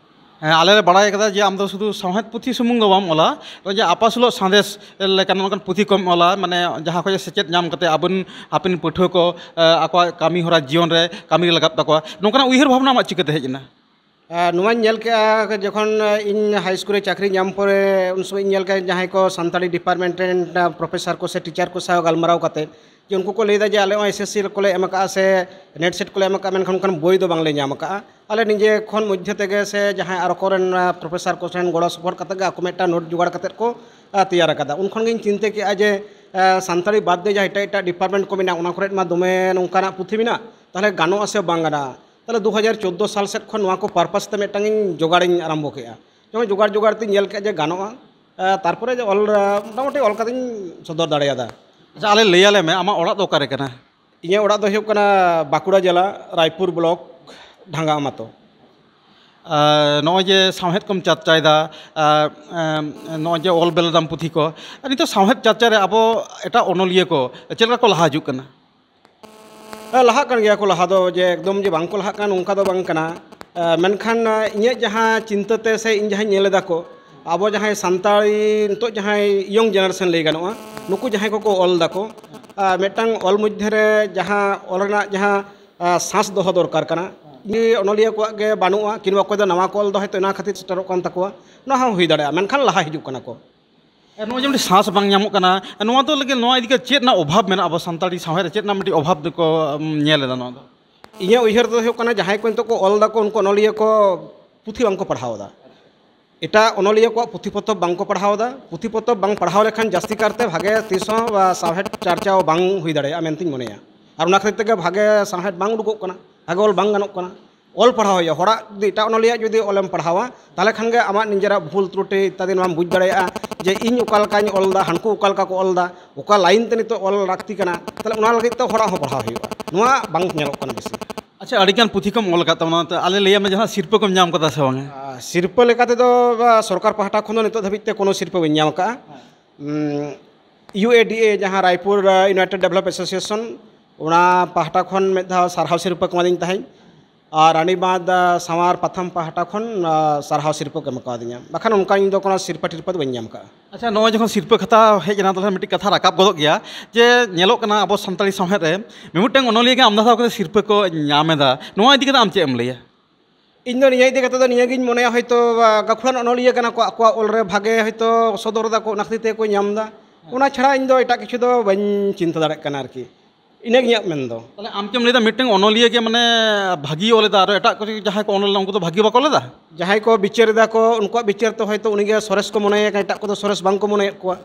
ᱦᱮᱸ, ᱟᱞᱮ ᱞᱮ ᱵᱟᱲᱟᱭ ᱠᱟᱫᱟ ᱡᱮ ᱟᱢ ᱫᱚ ᱥᱩᱫᱷᱩ ᱥᱟᱶᱦᱮᱫ ᱯᱩᱛᱷᱤ ᱥᱩᱢᱩᱝ ᱫᱚ ᱵᱟᱢ ᱚᱞᱟ, ᱱᱚᱜᱼᱚᱭ ᱡᱮ ᱟᱯᱟᱥᱩᱞᱚᱜ ᱥᱟᱸᱫᱮᱥ ᱞᱮᱠᱟᱱ ᱱᱚᱝᱠᱟᱱ ᱯᱩᱛᱷᱤ ᱠᱚᱢ ᱚᱞᱟ, ᱢᱟᱱᱮ ᱡᱟᱦᱟᱸ ᱠᱷᱚᱱ ᱥᱮᱪᱮᱫ ᱧᱟᱢ ᱠᱟᱛᱮ ᱟᱵᱚᱨᱮᱱ ᱦᱟᱯᱮᱱ ᱯᱟᱹᱴᱷᱩᱣᱟᱹ ᱠᱚ, ᱮ, ᱟᱠᱚᱣᱟᱜ ᱠᱟᱹᱢᱤ ᱦᱚᱨᱟ ᱡᱤᱭᱚᱱ ᱨᱮ ᱠᱟᱹᱢᱤ ᱨᱮ ᱞᱟᱜᱟᱜ ᱛᱟᱠᱚᱣᱟ, ᱱᱚᱝᱠᱟᱱᱟᱜ ᱩᱭᱦᱟᱹᱨ ᱵᱷᱟᱵᱽᱱᱟ ᱟᱢᱟᱜ ᱪᱤᱠᱟᱹᱛᱮ ᱦᱮᱡ ᱮᱱᱟ? ᱟᱨ ᱱᱚᱣᱟᱧ ᱧᱮᱞ ᱠᱮᱜᱼᱟ, ᱡᱚᱠᱷᱚᱱ ᱤᱧ ᱦᱟᱭ ᱥᱠᱩᱞ ᱨᱮ ᱪᱟᱹᱠᱨᱤ ᱧᱟᱢ ᱯᱚᱨᱮ, ᱩᱱ ᱥᱚᱢᱚᱭ ᱤᱧ ᱧᱮᱞ ᱠᱮᱜᱼᱟ, ᱡᱟᱦᱟᱸᱭ ᱠᱚ ᱥᱟᱱᱛᱟᱲᱤ ᱰᱤᱯᱟᱨᱴᱢᱮᱱᱴ ᱨᱮᱱ ᱯᱨᱚᱯᱷᱮᱥᱟᱨ ᱠᱚ ᱥᱮ ᱴᱤᱪᱟᱨ ᱠᱚ ᱥᱟᱶ ᱜᱟᱞᱢᱟᱨᱟᱣ ᱠᱟᱛᱮ, ᱡᱮ ᱩᱱᱠᱩ ᱠᱚ ᱞᱟᱹᱭᱫᱟ ᱡᱮ ᱟᱞᱮ ᱦᱚᱸ ᱮᱥ ᱮᱥ ᱥᱤ ᱠᱚᱞᱮ ᱮᱢ ᱟᱠᱟᱫᱼᱟ ᱥᱮ ᱱᱮᱴ ᱥᱮᱴ ᱠᱚᱞᱮ ᱮᱢ ᱟᱠᱟᱫᱼᱟ, ᱢᱮᱱᱠᱷᱟᱱ ᱚᱱᱠᱟᱱ ᱵᱳᱭ ᱫᱚ ᱵᱟᱝᱞᱮ ᱧᱟᱢ ᱟᱠᱟᱫᱼᱟ᱾ ᱟᱞᱮ ᱱᱤᱡᱮ ᱠᱷᱚᱱ ᱢᱚᱫᱽᱫᱷᱮ ᱛᱮᱜᱮ ᱥᱮ ᱡᱟᱦᱟᱸᱭ ᱟᱨᱚ ᱠᱚᱨᱮᱱ, ᱟᱸ, ᱯᱨᱚᱯᱷᱮᱥᱟᱨ ᱠᱚ ᱴᱷᱮᱱ ᱜᱚᱲᱚ ᱥᱚᱯᱚᱦᱚᱫ ᱠᱟᱛᱮ ᱜᱮ ᱟᱠᱚ ᱢᱤᱫᱴᱟᱝ ᱱᱳᱴ ᱡᱚᱜᱟᱲ ᱠᱟᱛᱮ ᱠᱚ, ᱟᱸ, ᱛᱮᱭᱟᱨ ᱟᱠᱟᱫᱟ᱾ ᱩᱱ ᱠᱷᱚᱱ ᱜᱤᱧ ᱪᱤᱱᱛᱟᱹ ᱠᱮᱜᱼᱟ ᱡᱮ, ᱟᱸ, ᱥᱟᱱᱛᱟᱲᱤ ᱵᱟᱫ ᱫᱤᱭᱮ ᱡᱟᱦᱟᱸ ᱮᱴᱟᱜ ᱮᱴᱟᱜ ᱰᱤᱯᱟᱨᱴᱢᱮᱱᱴ ᱠᱚ ᱢᱮᱱᱟᱜᱼᱟ, ᱚᱱᱟ ᱠᱚᱨᱮ ᱢᱟ ᱫᱚᱢᱮ ᱱᱚᱝᱠᱟᱱᱟᱜ ᱯᱩᱛᱷᱤ ᱢᱮᱱᱟᱜ, ᱛᱟᱦᱚᱞᱮ ᱜᱟᱱᱚᱜᱼᱟ ᱥᱮ ᱵᱟᱝ ᱜᱟᱱᱚᱜᱼᱟ? ᱛᱟᱦᱚᱞᱮ ᱫᱩ ᱦᱟᱡᱟᱨ ᱪᱳᱫᱽᱫᱳ ᱥᱟᱞ ᱥᱮᱫ ᱠᱷᱚᱱ ᱱᱚᱣᱟ ᱠᱚ ᱯᱟᱨᱯᱟᱥ ᱛᱮ ᱢᱤᱫᱴᱟᱝ ᱤᱧ ᱡᱚᱜᱟᱲ ᱤᱧ ᱟᱨᱟᱢᱵᱷᱚ ᱠᱮᱜᱼᱟ᱾ ᱡᱚᱠᱷᱚᱱ ᱡᱚᱜᱟᱲ ᱡᱚᱜᱟᱲ ᱛᱤᱧ ᱧᱮᱞ ᱠᱮᱜᱼᱟ ᱡᱮ ᱜᱟᱱᱚᱜᱼᱟ, ᱟᱸ, ᱛᱟᱨᱯᱚᱨᱮ ᱡᱮ ᱚᱞ, ᱟᱸ, ᱢᱚᱴᱟᱢᱩᱴᱤ ᱚᱞ ᱠᱟᱛᱮᱧ ᱥᱚᱫᱚᱨ ᱫᱟᱲᱮᱭᱟᱫᱟ᱾ ᱟᱪᱪᱷᱟ, ᱟᱞᱮ ᱞᱟᱹᱭ ᱟᱞᱮ ᱢᱮ, ᱟᱢᱟᱜ ᱚᱲᱟᱜ ᱫᱚ ᱚᱠᱟᱨᱮ ᱠᱟᱱᱟ? ᱤᱧᱟᱹᱜ ᱚᱲᱟᱜ ᱫᱚ ᱦᱩᱭᱩᱜ ᱠᱟᱱᱟ ᱵᱟᱸᱠᱩᱲᱟ ᱡᱮᱞᱟ, ᱨᱟᱭᱯᱩᱨ ᱵᱞᱚᱠ, ᱰᱷᱟᱝᱜᱟ ᱟᱢᱟᱛᱚ᱾ ᱟᱨ ᱱᱚᱜᱼᱚᱭ ᱡᱮ ᱥᱟᱶᱦᱮᱫ ᱠᱚᱢ ᱪᱟᱨᱪᱟᱭᱮᱫᱟ, ᱟᱨ, ᱮᱢ, ᱱᱚᱜᱼᱚᱭ ᱡᱮ ᱚᱞ ᱵᱮᱞᱮᱫᱟᱢ ᱯᱩᱛᱷᱤ ᱠᱚ, ᱟᱨ ᱱᱤᱛᱚᱜ ᱥᱟᱶᱦᱮᱫ ᱪᱟᱨᱪᱟ ᱨᱮ ᱟᱵᱚ ᱮᱴᱟᱜ ᱚᱱᱚᱞᱤᱭᱟᱹ ᱠᱚ ᱪᱮᱫ ᱞᱮᱠᱟ ᱠᱚ ᱞᱟᱦᱟ ᱦᱤᱡᱩᱜ ᱠᱟᱱᱟ? ᱦᱮᱸ, ᱞᱟᱦᱟᱜ ᱠᱟᱱ ᱜᱮᱭᱟ ᱠᱚ, ᱞᱟᱦᱟ ᱫᱚ ᱡᱮ ᱮᱠᱫᱚᱢ ᱡᱮ ᱵᱟᱝ ᱠᱚ ᱞᱟᱦᱟᱜ ᱠᱟᱱᱟ, ᱚᱱᱠᱟ ᱫᱚ ᱵᱟᱝ ᱠᱟᱱᱟ᱾ ᱮ, ᱢᱮᱱᱠᱷᱟᱱ, ᱮ, ᱤᱧᱟᱹᱜ ᱡᱟᱦᱟᱸ ᱪᱤᱱᱛᱟᱹ ᱛᱮ ᱥᱮ ᱤᱧ ᱡᱟᱦᱟᱸᱧ ᱧᱮᱞ ᱮᱫᱟ ᱠᱚ, ᱟᱵᱚ ᱡᱟᱦᱟᱸᱭ ᱥᱟᱱᱛᱟᱲᱤ ᱱᱤᱛᱚᱜ ᱡᱟᱦᱟᱸᱭ ᱤᱭᱚᱝ ᱡᱮᱱᱟᱨᱮᱥᱚᱱ ᱞᱟᱹᱭ ᱜᱟᱱᱚᱜᱼᱟ, ᱱᱩᱠᱩ ᱡᱟᱦᱟᱸᱭ ᱠᱚᱠᱚ ᱚᱞ ᱫᱟᱠᱚ, ᱟ, ᱢᱤᱫᱴᱟᱝ ᱚᱞ ᱢᱚᱫᱽᱫᱷᱮ ᱨᱮ ᱡᱟᱦᱟᱸ ᱚᱞ ᱨᱮᱱᱟᱜ ᱡᱟᱦᱟᱸ, ᱟ, ᱥᱟᱸᱥ ᱫᱚᱦᱚ ᱫᱚᱨᱠᱟᱨ ᱠᱟᱱᱟ, ᱩᱱᱤ ᱚᱱᱚᱞᱤᱭᱟᱹ ᱠᱚᱣᱟᱜ ᱜᱮ ᱵᱟᱹᱱᱩᱜᱼᱟ, ᱠᱤᱝᱵᱟ ᱚᱠᱚᱭ ᱫᱚ ᱱᱟᱣᱟ ᱠᱚ ᱚᱞ ᱫᱟ, ᱦᱚᱭᱛᱳ ᱚᱱᱟ ᱠᱷᱟᱹᱛᱤᱨ ᱥᱮᱴᱮᱨᱚᱜ ᱠᱟᱱ ᱛᱟᱠᱚᱣᱟ᱾ ᱚᱱᱟ ᱦᱚᱸ ᱦᱩᱭ ᱫᱟᱲᱮᱭᱟᱜᱼᱟ, ᱢᱮᱱᱠᱷᱟᱱ ᱞᱟᱦᱟ ᱦᱤᱡᱩᱜ ᱠᱟᱱᱟ ᱠᱚ᱾ ᱱᱚᱜᱼᱚᱭ ᱡᱮ ᱢᱤᱫᱴᱤᱡ ᱥᱟᱸᱥ ᱵᱟᱝ ᱧᱟᱢᱚᱜ ᱠᱟᱱᱟ, ᱱᱚᱣᱟ ᱫᱚ ᱞᱟᱹᱜᱤᱫ, ᱱᱚᱣᱟ ᱤᱫᱤ ᱠᱟᱛᱮ ᱪᱮᱫ ᱨᱮᱱᱟᱜ ᱚᱵᱷᱟᱵᱽ ᱢᱮᱱᱟᱜᱼᱟ ᱟᱵᱚ ᱥᱟᱱᱛᱟᱲᱤ ᱥᱟᱶᱦᱮᱫ ᱨᱮ? ᱪᱮᱫ ᱨᱮᱱᱟᱜ ᱢᱤᱫᱴᱤᱡ ᱚᱵᱷᱟᱵᱽ ᱫᱚᱠᱚ, ᱩᱢ, ᱧᱮᱞ ᱮᱫᱟ ᱱᱚᱣᱟ ᱫᱚ? ᱤᱧᱟᱹᱜ ᱩᱭᱦᱟᱹᱨ ᱫᱚ ᱦᱩᱭᱩᱜ ᱠᱟᱱᱟ, ᱡᱟᱦᱟᱸᱭ ᱠᱚ ᱱᱤᱛᱚᱜ ᱠᱚ ᱚᱞ ᱫᱟᱠᱚ, ᱩᱱᱠᱩ ᱚᱱᱚᱞᱤᱭᱟᱹ ᱠᱚ ᱯᱩᱛᱷᱤ ᱵᱟᱝ ᱠᱚ ᱯᱟᱲᱦᱟᱣ ᱮᱫᱟ᱾ ᱮᱴᱟᱜ ᱚᱱᱚᱞᱤᱭᱟᱹ ᱠᱚᱣᱟᱜ ᱯᱩᱛᱷᱤ ᱯᱚᱛᱚᱵ ᱵᱟᱝ ᱠᱚ ᱯᱟᱲᱦᱟᱣ ᱮᱫᱟ᱾ ᱯᱩᱛᱷᱤ ᱯᱚᱛᱚᱵ ᱵᱟᱝ ᱯᱟᱲᱦᱟᱣ ᱞᱮᱠᱷᱟᱱ ᱡᱟᱹᱥᱛᱤ ᱠᱟᱨᱛᱮ ᱵᱷᱟᱜᱮ ᱛᱤᱥ ᱦᱚᱸ, ᱟ, ᱥᱟᱶᱦᱮᱫ ᱪᱟᱨᱪᱟᱣ ᱵᱟᱝ ᱦᱩᱭ ᱫᱟᱲᱮᱭᱟᱜᱼᱟ ᱢᱮᱱᱛᱮᱧ ᱢᱚᱱᱮᱭᱟ᱾ ᱟᱨ ᱚᱱᱟ ᱠᱷᱟᱹᱛᱤᱨ ᱛᱮᱜᱮ ᱵᱷᱟᱜᱮ ᱥᱟᱶᱦᱮᱫ ᱵᱟᱝ ᱩᱰᱩᱠᱚᱜ ᱠᱟᱱᱟ, ᱵᱷᱟᱜᱮ ᱚᱞ ᱵᱟᱝ ᱜᱟᱱᱚᱜ ᱠᱟᱱᱟ᱾ ᱚᱞ ᱯᱟᱲᱦᱟᱣ ᱦᱩᱭᱩᱜᱼᱟ᱾ ᱦᱚᱲᱟᱜ ᱡᱩᱫᱤ ᱮᱴᱟᱜ ᱚᱱᱚᱞᱤᱭᱟᱹ ᱡᱩᱫᱤ ᱚᱞᱮᱢ ᱯᱟᱲᱦᱟᱣᱟ, ᱛᱟᱦᱚᱞᱮ ᱠᱷᱟᱱ ᱜᱮ ᱟᱢᱟᱜ ᱱᱤᱡᱮᱨᱟᱜ ᱵᱷᱩᱞ ᱛᱨᱩᱴᱤ ᱤᱛᱛᱟᱫᱤ ᱱᱚᱣᱟᱢ ᱵᱩᱡᱽ ᱫᱟᱲᱮᱭᱟᱜᱼᱟ, ᱡᱮ ᱤᱧ ᱚᱠᱟ ᱞᱮᱠᱟᱧ ᱚᱞ ᱮᱫᱟ, ᱦᱟᱱᱠᱩ ᱚᱠᱟ ᱞᱮᱠᱟ ᱠᱚ ᱚᱞ ᱮᱫᱟ, ᱚᱠᱟ ᱞᱟᱭᱤᱱ ᱛᱮ ᱱᱤᱛᱚᱜ ᱚᱞ ᱞᱟᱹᱠᱛᱤ ᱠᱟᱱᱟ᱾ ᱛᱟᱦᱚᱞᱮ ᱚᱱᱟ ᱞᱟᱹᱜᱤᱫ ᱛᱮ ᱦᱚᱲᱟᱜ ᱦᱚᱸ ᱯᱟᱲᱦᱟᱣ ᱦᱩᱭᱩᱜᱼᱟ᱾ ᱱᱚᱣᱟ ᱵᱟᱝ ᱧᱮᱞᱚᱜ ᱠᱟᱱᱟ ᱵᱮᱥᱤ᱾ ᱟᱪᱪᱷᱟ, ᱟᱹᱰᱤᱜᱟᱱ ᱯᱩᱛᱷᱤ ᱠᱚᱢ ᱚᱞ ᱟᱠᱟᱫ ᱛᱟᱵᱚᱱᱟ, ᱛᱚ ᱟᱞᱮ ᱞᱟᱹᱭᱟᱢ ᱢᱮ, ᱡᱟᱦᱟᱸ ᱥᱤᱨᱯᱟᱹ ᱠᱚᱢ ᱧᱟᱢ ᱠᱟᱫᱟ ᱥᱮ ᱵᱟᱝᱟ? ᱟᱨ ᱥᱤᱨᱯᱟᱹ ᱞᱮᱠᱟ ᱛᱮᱫᱚ, ᱟ, ᱥᱚᱨᱠᱟᱨ ᱯᱟᱦᱴᱟ ᱠᱷᱚᱱ ᱫᱚ ᱱᱤᱛᱚᱜ ᱫᱷᱟᱹᱵᱤᱡ ᱛᱮ ᱠᱳᱱᱳ ᱥᱤᱨᱯᱟᱹ ᱵᱟᱹᱧ ᱧᱟᱢ ᱟᱠᱟᱫᱼᱟ᱾ ᱩᱢ, ᱤᱭᱩ ᱮ ᱰᱤ ᱮ, ᱡᱟᱦᱟᱸ ᱨᱟᱭᱯᱩᱨ, ᱟ, United Development Association, ᱚᱱᱟ ᱯᱟᱦᱴᱟ ᱠᱷᱚᱱ ᱢᱤᱫ ᱫᱷᱟᱣ ᱥᱟᱨᱦᱟᱣ ᱥᱤᱨᱯᱟᱹ ᱠᱚ ᱮᱢᱟᱫᱤᱧ ᱛᱟᱦᱮᱸᱫ᱾ ᱟᱨ ᱨᱟᱱᱤᱵᱟᱸᱫᱷ, ᱟ, ᱥᱟᱶᱟᱨ ᱯᱟᱛᱷᱟᱢ ᱯᱟᱦᱴᱟ ᱠᱷᱚᱱ, ᱟ, ᱥᱟᱨᱦᱟᱣ ᱥᱤᱨᱯᱟᱹ ᱠᱚ ᱮᱢ ᱠᱟᱣᱫᱤᱧᱟ, ᱵᱟᱠᱷᱟᱱ ᱚᱱᱠᱟ ᱤᱧ ᱫᱚ ᱠᱳᱱᱳ ᱥᱤᱨᱯᱟᱹ ᱴᱤᱨᱯᱟᱹ ᱫᱚ ᱵᱟᱹᱧ ᱧᱟᱢ ᱠᱟᱜᱼᱟ᱾ ᱟᱪᱪᱷᱟ, ᱱᱚᱜᱼᱚᱭ ᱡᱚᱠᱷᱚᱱ ᱥᱤᱨᱯᱟᱹ ᱠᱟᱛᱷᱟ ᱦᱮᱡ ᱮᱱᱟ, ᱛᱟᱦᱚᱞᱮ ᱢᱤᱫᱴᱤᱡ ᱠᱟᱛᱷᱟ ᱨᱟᱠᱟᱵ ᱜᱚᱫᱚᱜ ᱜᱮᱭᱟ, ᱡᱮ ᱧᱮᱞᱚᱜ ᱠᱟᱱᱟ ᱟᱵᱚ ᱥᱟᱱᱛᱟᱲᱤ ᱥᱟᱶᱦᱮᱫ ᱨᱮ ᱢᱤᱢᱤᱫᱴᱟᱝ ᱚᱱᱚᱞᱤᱭᱟᱹ ᱜᱮ ᱟᱢᱫᱟ ᱫᱷᱟᱣ ᱠᱟᱛᱮ ᱥᱤᱨᱯᱟᱹ ᱠᱚ ᱧᱟᱢ ᱮᱫᱟ᱾ ᱱᱚᱣᱟ ᱤᱫᱤ ᱠᱟᱛᱮ ᱟᱢ ᱪᱮᱫ ᱮᱢ ᱞᱟᱹᱭᱟ? ᱤᱧ ᱫᱚ ᱱᱤᱭᱟᱹ ᱤᱫᱤ ᱠᱟᱛᱮ ᱫᱚ ᱱᱤᱭᱟᱹᱜᱤᱧ ᱢᱚᱱᱮᱭᱟ, ᱦᱚᱭᱛᱳ, ᱟ, ᱜᱟᱹᱠᱷᱩᱲᱟᱱ ᱚᱱᱚᱞᱤᱭᱟᱹ ᱠᱟᱱᱟ ᱠᱚ, ᱟᱠᱚᱣᱟᱜ ᱚᱞ ᱨᱮ ᱵᱷᱟᱜᱮ ᱦᱚᱭᱛᱳ ᱥᱚᱫᱚᱨ ᱫᱟᱠᱚ, ᱚᱱᱟ ᱠᱷᱟᱹᱛᱤᱨ ᱛᱮᱜᱮ ᱠᱚ ᱧᱟᱢ ᱮᱫᱟ᱾ ᱚᱱᱟ ᱪᱷᱟᱲᱟ ᱤᱧ ᱫᱚ ᱮᱴᱟᱜ ᱠᱤᱪᱷᱩ ᱫᱚ ᱵᱟᱹᱧ ᱪᱤᱱᱛᱟᱹ ᱫᱟᱲᱮᱭᱟᱜ ᱠᱟᱱᱟ ᱟᱨᱠᱤ᱾ ᱤᱱᱟᱹᱜᱮ ᱤᱧᱟᱹᱜ ᱢᱮᱱ ᱫᱚ᱾ ᱛᱟᱦᱚᱞᱮ ᱟᱢ ᱪᱮᱫ ᱮᱢ ᱞᱟᱹᱭᱫᱟ, ᱢᱤᱫᱴᱟᱝ ᱚᱱᱚᱞᱤᱭᱟᱹ ᱜᱮ ᱢᱟᱱᱮ ᱵᱷᱟᱹᱜᱤ ᱚᱞ ᱮᱫᱟ, ᱟᱨᱚ ᱮᱴᱟᱜ ᱠᱚ ᱡᱟᱦᱟᱸᱭ ᱠᱚ ᱚᱱᱚᱞ ᱮᱫᱟ, ᱩᱱᱠᱩ ᱫᱚ ᱵᱷᱟᱹᱜᱤ ᱵᱟᱠᱚ ᱚᱞ ᱮᱫᱟ? ᱡᱟᱦᱟᱸᱭ ᱠᱚ ᱵᱤᱪᱟᱹᱨ ᱮᱫᱟ ᱠᱚ, ᱩᱱᱠᱩᱣᱟᱜ ᱵᱤᱪᱟᱹᱨ ᱛᱮ ᱦᱚᱭᱛᱳ ᱩᱱᱤᱜᱮ ᱥᱚᱨᱮᱥ ᱠᱚ ᱢᱚᱱᱮᱭᱮ ᱠᱟᱱᱟ, ᱮᱴᱟᱜ ᱠᱚᱫᱚ ᱥᱚᱨᱮᱥ ᱵᱟᱝ ᱠᱚ ᱢᱚᱱᱮᱭᱮᱫ ᱠᱚᱣᱟ᱾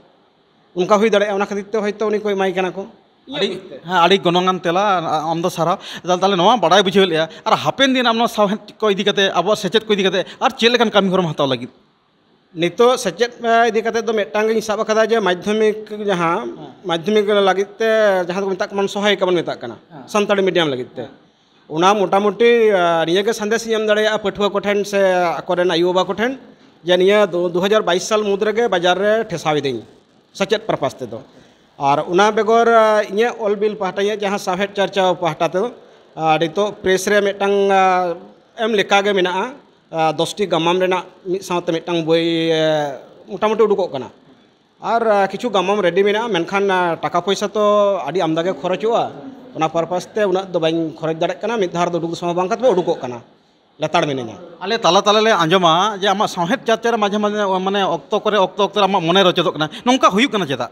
ᱚᱱᱠᱟ ᱦᱩᱭ ᱫᱟᱲᱮᱭᱟᱜᱼᱟ, ᱚᱱᱟ ᱠᱷᱟᱹᱛᱤᱨ ᱛᱮ ᱦᱚᱭᱛᱳ ᱩᱱᱤ ᱠᱚ ᱮᱢᱟᱭ ᱠᱟᱱᱟ ᱠᱚ᱾ ᱤᱧᱟᱹᱜ ᱟᱹᱰᱤ, ᱵᱩᱡᱽ ᱛᱮ᱾ ᱦᱮᱸ, ᱟᱹᱰᱤ ᱜᱚᱱᱚᱝᱟᱱ ᱛᱮᱞᱟ᱾ ᱟ-, ᱟᱢ ᱫᱚ ᱥᱟᱨᱦᱟᱣ᱾ ᱛᱟᱦᱞᱮ, ᱛᱟᱦᱞᱮ ᱱᱚᱣᱟ ᱵᱟᱲᱟᱭ ᱵᱩᱡᱷᱟᱹᱣ ᱞᱮᱜᱼᱟ, ᱟᱨ ᱦᱟᱯᱮᱱ ᱫᱤᱱ ᱟᱢ ᱱᱚᱣᱟ ᱥᱟᱶᱦᱮᱫ ᱠᱚ ᱤᱫᱤ ᱠᱟᱛᱮ, ᱟᱵᱚᱣᱟᱜ ᱥᱮᱪᱮᱫ ᱠᱚ ᱤᱫᱤ ᱠᱟᱛᱮ ᱟᱨ ᱪᱮᱫ ᱞᱮᱠᱟᱱ ᱠᱟᱹᱢᱤ ᱦᱚᱨᱟᱢ ᱦᱟᱛᱟᱣ ᱞᱟᱹᱜᱤᱫ? ᱱᱤᱛᱚᱜ ᱥᱮᱪᱮᱫ, ᱮ, ᱤᱫᱤ ᱠᱟᱛᱮ ᱫᱚ ᱢᱤᱫᱴᱟᱝ ᱜᱤᱧ ᱥᱟᱵ ᱟᱠᱟᱫᱟ ᱡᱮ ᱢᱟᱫᱽᱫᱷᱚᱢᱤᱠ ᱡᱟᱦᱟᱸ, ᱦᱮᱸ᱾ ᱢᱟᱫᱽᱫᱷᱚᱢᱤᱠ ᱞᱟᱹᱜᱤᱫ ᱛᱮ ᱡᱟᱦᱟᱸ ᱫᱚᱠᱚ ᱢᱮᱛᱟᱜ ᱠᱟᱱᱟ ᱥᱚᱦᱟᱭᱤᱠᱟ ᱵᱚᱱ ᱢᱮᱛᱟᱜ ᱠᱟᱱᱟ, ᱦᱮᱸ᱾ ᱥᱟᱱᱛᱟᱲᱤ ᱢᱤᱰᱤᱭᱟᱢ ᱞᱟᱹᱜᱤᱫ ᱛᱮ᱾ ᱦᱮᱸ᱾ ᱚᱱᱟ ᱢᱚᱴᱟᱢᱩᱴᱤ, ᱟ, ᱱᱤᱭᱟᱹᱜᱮ ᱥᱟᱸᱫᱮᱥ ᱤᱧ ᱮᱢ ᱫᱟᱲᱮᱭᱟᱜᱼᱟ ᱯᱟᱹᱴᱷᱩᱣᱟᱹ ᱠᱚᱴᱷᱮᱱ ᱥᱮ ᱟᱠᱚᱨᱮᱱ ᱟᱭᱳᱼᱵᱟᱵᱟ ᱠᱚᱴᱷᱮᱱ, ᱡᱮ ᱱᱤᱭᱟᱹ ᱫᱩ-, ᱫᱩ ᱦᱟᱡᱟᱨ ᱵᱟᱭᱤᱥ ᱥᱟᱞ ᱢᱩᱫᱽ ᱨᱮᱜᱮ ᱵᱟᱡᱟᱨ ᱨᱮ ᱴᱷᱮᱥᱟᱣ ᱤᱫᱟᱹᱧ, ᱥᱮᱪᱮᱫ purpose ᱛᱮᱫᱚ᱾ ᱟᱨ ᱚᱱᱟ ᱵᱮᱜᱚᱨ, ᱟ, ᱤᱧᱟᱹᱜ ᱚᱞ ᱵᱤᱞ ᱯᱟᱦᱴᱟ, ᱤᱧᱟᱹᱜ ᱡᱟᱦᱟᱸ ᱥᱟᱶᱦᱮᱫ ᱪᱟᱨᱪᱟᱣ ᱯᱟᱦᱴᱟ ᱛᱮᱫᱚ, ᱟ, ᱱᱤᱛᱚᱜ press ᱨᱮ ᱢᱤᱫᱴᱟᱝ, ᱟ, ᱮᱢ ᱞᱮᱠᱟᱜᱮ ᱢᱮᱱᱟᱜᱼᱟ᱾ ᱟ, ᱫᱚᱥᱴᱤ ᱜᱟᱢᱟᱢ ᱨᱮᱱᱟᱜ ᱢᱤᱫ ᱥᱟᱶᱛᱮ ᱢᱤᱫᱴᱟᱝ ᱵᱳᱭ, ᱮ, ᱢᱚᱴᱟᱢᱩᱴᱤ ᱩᱰᱩᱠᱚᱜ ᱠᱟᱱᱟ᱾ ᱟᱨ, ᱟ, ᱠᱤᱪᱷᱩ ᱜᱟᱢᱟᱢ ready ᱢᱮᱱᱟᱜᱼᱟ, ᱢᱮᱱᱠᱷᱟᱱ, ᱟ, ᱴᱟᱠᱟ ᱯᱚᱭᱥᱟ ᱛᱚ ᱟᱹᱰᱤ ᱟᱢᱫᱟ ᱜᱮ ᱠᱷᱚᱨᱚᱪᱚᱜᱼᱟ᱾ ᱚᱱᱟ purpose ᱛᱮ ᱩᱱᱟᱹᱜ ᱫᱚ ᱵᱟᱹᱧ ᱠᱷᱚᱨᱚᱪ ᱫᱟᱲᱮᱭᱟᱜ ᱠᱟᱱᱟ᱾ ᱢᱤᱫ ᱫᱷᱟᱣ ᱨᱮᱫᱚ ᱩᱰᱩᱠ ᱥᱚᱢᱚᱭ ᱵᱟᱝ ᱠᱟᱛᱮ ᱩᱰᱩᱠᱚᱜ ᱠᱟᱱᱟ᱾ ᱞᱮᱛᱟᱲ ᱢᱤᱱᱟᱹᱧᱟ᱾ ᱟᱞᱮ ᱛᱟᱞᱟ ᱛᱟᱞᱟ ᱞᱮ ᱟᱸᱡᱚᱢᱟ ᱡᱮ ᱟᱢᱟᱜ ᱥᱟᱶᱦᱮᱫ ᱪᱟᱨᱪᱟ ᱨᱮ ᱢᱟᱡᱷᱮ ᱢᱟᱡᱷᱮ, ᱢᱟᱱᱮ, ᱚᱠᱛᱚ ᱠᱚᱨᱮ, ᱚᱠᱛᱚ ᱚᱠᱛᱚ ᱨᱮ ᱟᱢᱟᱜ ᱢᱚᱱᱮ ᱨᱚᱪᱚᱫᱚᱜ ᱠᱟᱱᱟ, ᱱᱚᱝᱠᱟ ᱦᱩᱭᱩᱜ ᱠᱟᱱᱟ ᱪᱮᱫᱟᱜ?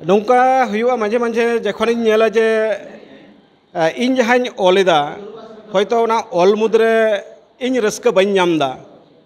ᱱᱚᱝᱠᱟ ᱦᱩᱭᱩᱜᱼᱟ, ᱢᱟᱡᱷᱮ ᱢᱟᱡᱷᱮ ᱡᱚᱠᱷᱚᱱᱤᱧ ᱧᱮᱞᱟ ᱡᱮ, ᱮ, ᱤᱧ ᱡᱟᱦᱟᱸᱧ ᱚᱞ ᱮᱫᱟ, ᱦᱚᱭᱛᱳ ᱚᱱᱟ ᱚᱞ ᱢᱩᱫᱽᱨᱮ ᱤᱧ ᱨᱟᱹᱥᱠᱟᱹ ᱵᱟᱹᱧ ᱧᱟᱢ ᱮᱫᱟ,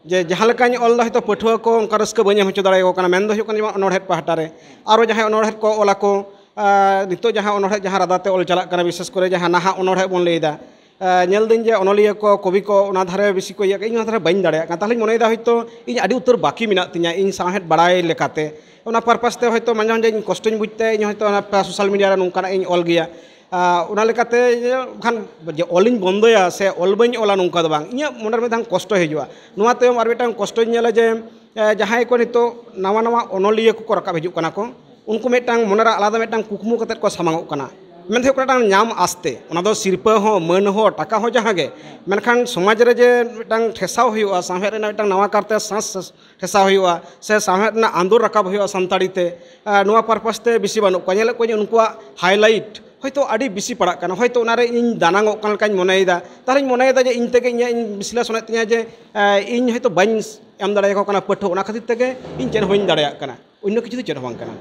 ᱡᱮ ᱡᱟᱦᱟᱸ ᱞᱮᱠᱟᱧ ᱚᱞ ᱮᱫᱟ, ᱦᱚᱭᱛᱳ ᱯᱟᱹᱴᱷᱩᱣᱟᱹ ᱠᱚ ᱚᱱᱠᱟ ᱨᱟᱹᱥᱠᱟᱹ ᱵᱟᱹᱧ ᱮᱢ ᱦᱚᱪᱚ ᱫᱟᱲᱮᱭᱟᱠᱚ ᱠᱟᱱᱟ᱾ ᱢᱮᱱ ᱫᱚ ᱦᱩᱭᱩᱜ ᱠᱟᱱᱟ, ᱡᱮᱢᱚᱱ ᱚᱱᱚᱬᱦᱮᱸ ᱯᱟᱦᱴᱟ ᱨᱮ ᱟᱨᱚ ᱡᱟᱦᱟᱸᱭ ᱚᱱᱚᱬᱦᱮᱸ ᱠᱚ ᱚᱞ ᱟᱠᱚ, ᱮ, ᱱᱤᱛᱚᱜ ᱡᱟᱦᱟᱸ ᱚᱱᱚᱬᱦᱮᱸ ᱡᱟᱦᱟᱸ ᱨᱟᱫᱟ ᱛᱮ ᱚᱞ ᱪᱟᱞᱟᱜ ᱠᱟᱱᱟ, ᱵᱤᱥᱮᱥ ᱠᱚᱨᱮ ᱡᱟᱦᱟᱸ ᱱᱟᱦᱟᱜ ᱚᱱᱚᱬᱦᱮᱸ ᱵᱚᱱ ᱞᱟᱹᱭ ᱮᱫᱟ, ᱮ, ᱧᱮᱞ ᱫᱟᱹᱧ ᱡᱮ ᱚᱱᱚᱞᱤᱭᱟᱹ ᱠᱚ, ᱠᱚᱵᱤ ᱠᱚ ᱚᱱᱟ ᱫᱷᱟᱨᱮ ᱵᱮᱥᱤ ᱠᱚ ᱤᱭᱟᱹᱜ ᱠᱟᱱᱟ, ᱤᱧ ᱚᱱᱟ ᱫᱷᱟᱨᱮ ᱵᱟᱹᱧ ᱫᱟᱲᱮᱭᱟᱜ ᱠᱟᱱᱟ᱾ ᱛᱟᱦᱚᱞᱮᱧ ᱢᱚᱱᱮᱭᱮᱫᱟ ᱦᱚᱭᱛᱳ ᱤᱧ ᱟᱹᱰᱤ ᱩᱛᱟᱹᱨ ᱵᱟᱹᱠᱤ ᱢᱮᱱᱟᱜ ᱛᱤᱧᱟᱹ ᱤᱧ ᱥᱟᱶᱦᱮᱫ ᱵᱟᱲᱟᱭ ᱞᱮᱠᱟᱛᱮ᱾ ᱚᱱᱟ purpose ᱛᱮ ᱦᱚᱭᱛᱳ ᱢᱟᱡᱷᱮ ᱢᱟᱡᱷᱮ ᱤᱧ ᱠᱚᱥᱴᱚᱧ ᱵᱩᱡᱽ ᱛᱮ ᱤᱧ ᱦᱚᱭᱛᱳ ᱚᱱᱟ social media ᱨᱮ ᱱᱚᱝᱠᱟᱱᱟᱜ ᱤᱧ ᱚᱞ ᱜᱮᱭᱟ᱾ ᱟᱨ ᱚᱱᱟ ᱞᱮᱠᱟᱛᱮ ᱡᱮ ᱵᱟᱠᱷᱟᱱ ᱡᱮ ᱚᱞᱤᱧ ᱵᱚᱱᱫᱚᱭᱟ ᱥᱮ ᱚᱞ ᱵᱟᱹᱧ ᱚᱞᱟ, ᱱᱚᱝᱠᱟ ᱫᱚ ᱵᱟᱝ᱾ ᱤᱧᱟᱹᱜ ᱢᱚᱱᱮ ᱨᱮ ᱢᱤᱫᱴᱟᱝ ᱠᱚᱥᱴᱚ ᱦᱤᱡᱩᱜᱼᱟ᱾ ᱱᱚᱣᱟ ᱛᱟᱭᱚᱢ ᱟᱨ ᱢᱤᱫᱴᱟᱝ ᱠᱚᱥᱴᱚᱧ ᱧᱮᱞᱟ ᱡᱮ, ᱮ, ᱡᱟᱦᱟᱸᱭ ᱠᱚ ᱱᱤᱛᱚᱜ ᱱᱟᱣᱟ ᱱᱟᱣᱟ ᱚᱱᱚᱞᱤᱭᱟᱹ ᱠᱚᱠᱚ ᱨᱟᱠᱟᱵ ᱦᱤᱡᱩᱜ ᱠᱟᱱᱟ ᱠᱚ, ᱩᱱᱠᱩ ᱢᱤᱫᱴᱟᱝ ᱢᱚᱱᱮᱨᱮ ᱟᱞᱟᱫᱟ ᱢᱤᱫᱴᱟᱝ ᱠᱩᱠᱢᱩ ᱠᱟᱛᱮᱫ ᱠᱚ ᱥᱟᱢᱟᱝᱚᱜ ᱠᱟᱱᱟ᱾ ᱢᱮᱱᱛᱮ ᱦᱩᱭᱩᱜ ᱠᱟᱱᱟ ᱢᱤᱫᱴᱟᱝ ᱧᱟᱢ ᱟᱥᱛᱮ, ᱚᱱᱟ ᱫᱚ ᱥᱤᱨᱯᱟᱹ ᱦᱚᱸ, ᱢᱟᱹᱱ ᱦᱚᱸ, ᱴᱟᱠᱟ ᱦᱚᱸ, ᱡᱟᱦᱟᱸ ᱜᱮ᱾ ᱢᱮᱱᱠᱷᱟᱱ ᱥᱚᱢᱟᱡᱽ ᱨᱮ ᱡᱮ ᱢᱤᱫᱴᱟᱝ ᱴᱷᱮᱥᱟᱣ ᱦᱩᱭᱩᱜᱼᱟ, ᱥᱟᱶᱦᱮᱫ ᱨᱮᱱᱟᱜ ᱢᱤᱫᱴᱟᱝ ᱱᱟᱣᱟ ᱠᱟᱨᱛᱮ ᱥᱟᱸᱥ ᱴᱷᱮᱥᱟᱣ ᱦᱩᱭᱩᱜᱼᱟ, ᱥᱮ ᱥᱟᱶᱦᱮᱫ ᱨᱮᱱᱟᱜ ᱟᱸᱫᱳᱲ ᱨᱟᱠᱟᱵ ᱦᱩᱭᱩᱜᱼᱟ ᱥᱟᱱᱛᱟᱲᱤ ᱛᱮ, ᱟᱨ ᱱᱚᱣᱟ purpose ᱛᱮ ᱵᱮᱥᱤ ᱵᱟᱹᱱᱩᱜ ᱠᱚᱣᱟ᱾ ᱧᱮᱞᱮᱫ ᱠᱚᱣᱟᱧ ᱩᱱᱠᱩᱣᱟᱜ highlight ᱦᱚᱭᱛᱳ ᱟᱹᱰᱤ ᱵᱮᱥᱤ ᱯᱟᱲᱟᱜ ᱠᱟᱱᱟ, ᱦᱚᱭᱛᱳ ᱚᱱᱟᱨᱮ ᱤᱧ ᱫᱟᱱᱟᱝ ᱚᱜ ᱠᱟᱱ ᱞᱮᱠᱟᱧ ᱢᱚᱱᱮᱭᱮᱫᱟ᱾ ᱛᱟᱦᱚᱞᱮᱧ ᱢᱚᱱᱮᱭᱮᱫᱟ ᱡᱮ ᱤᱧ ᱛᱮᱜᱮ ᱤᱧᱟᱹᱜ ᱤᱧ ᱵᱤᱥᱞᱮᱥᱚᱱᱮᱫ ᱛᱤᱧᱟᱹ ᱡᱮ, ᱮ, ᱤᱧ ᱦᱚᱭᱛᱳ ᱵᱟᱹᱧ ᱮᱢ ᱫᱟᱲᱮᱭᱟᱠᱚ ᱠᱟᱱᱟ ᱯᱟᱹᱴᱷᱩᱣᱟᱹ, ᱚᱱᱟ ᱠᱷᱟᱹᱛᱤᱨ ᱛᱮᱜᱮ ᱤᱧ ᱪᱮᱫ ᱦᱚᱸ ᱵᱟᱹᱧ ᱫᱟᱲᱮᱭᱟᱜ ᱠᱟᱱᱟ, ᱚᱱᱱᱚ ᱠᱤᱪᱷᱩ ᱫᱚ ᱪᱮᱫ ᱦᱚᱸ ᱵᱟᱝ ᱠᱟᱱᱟ᱾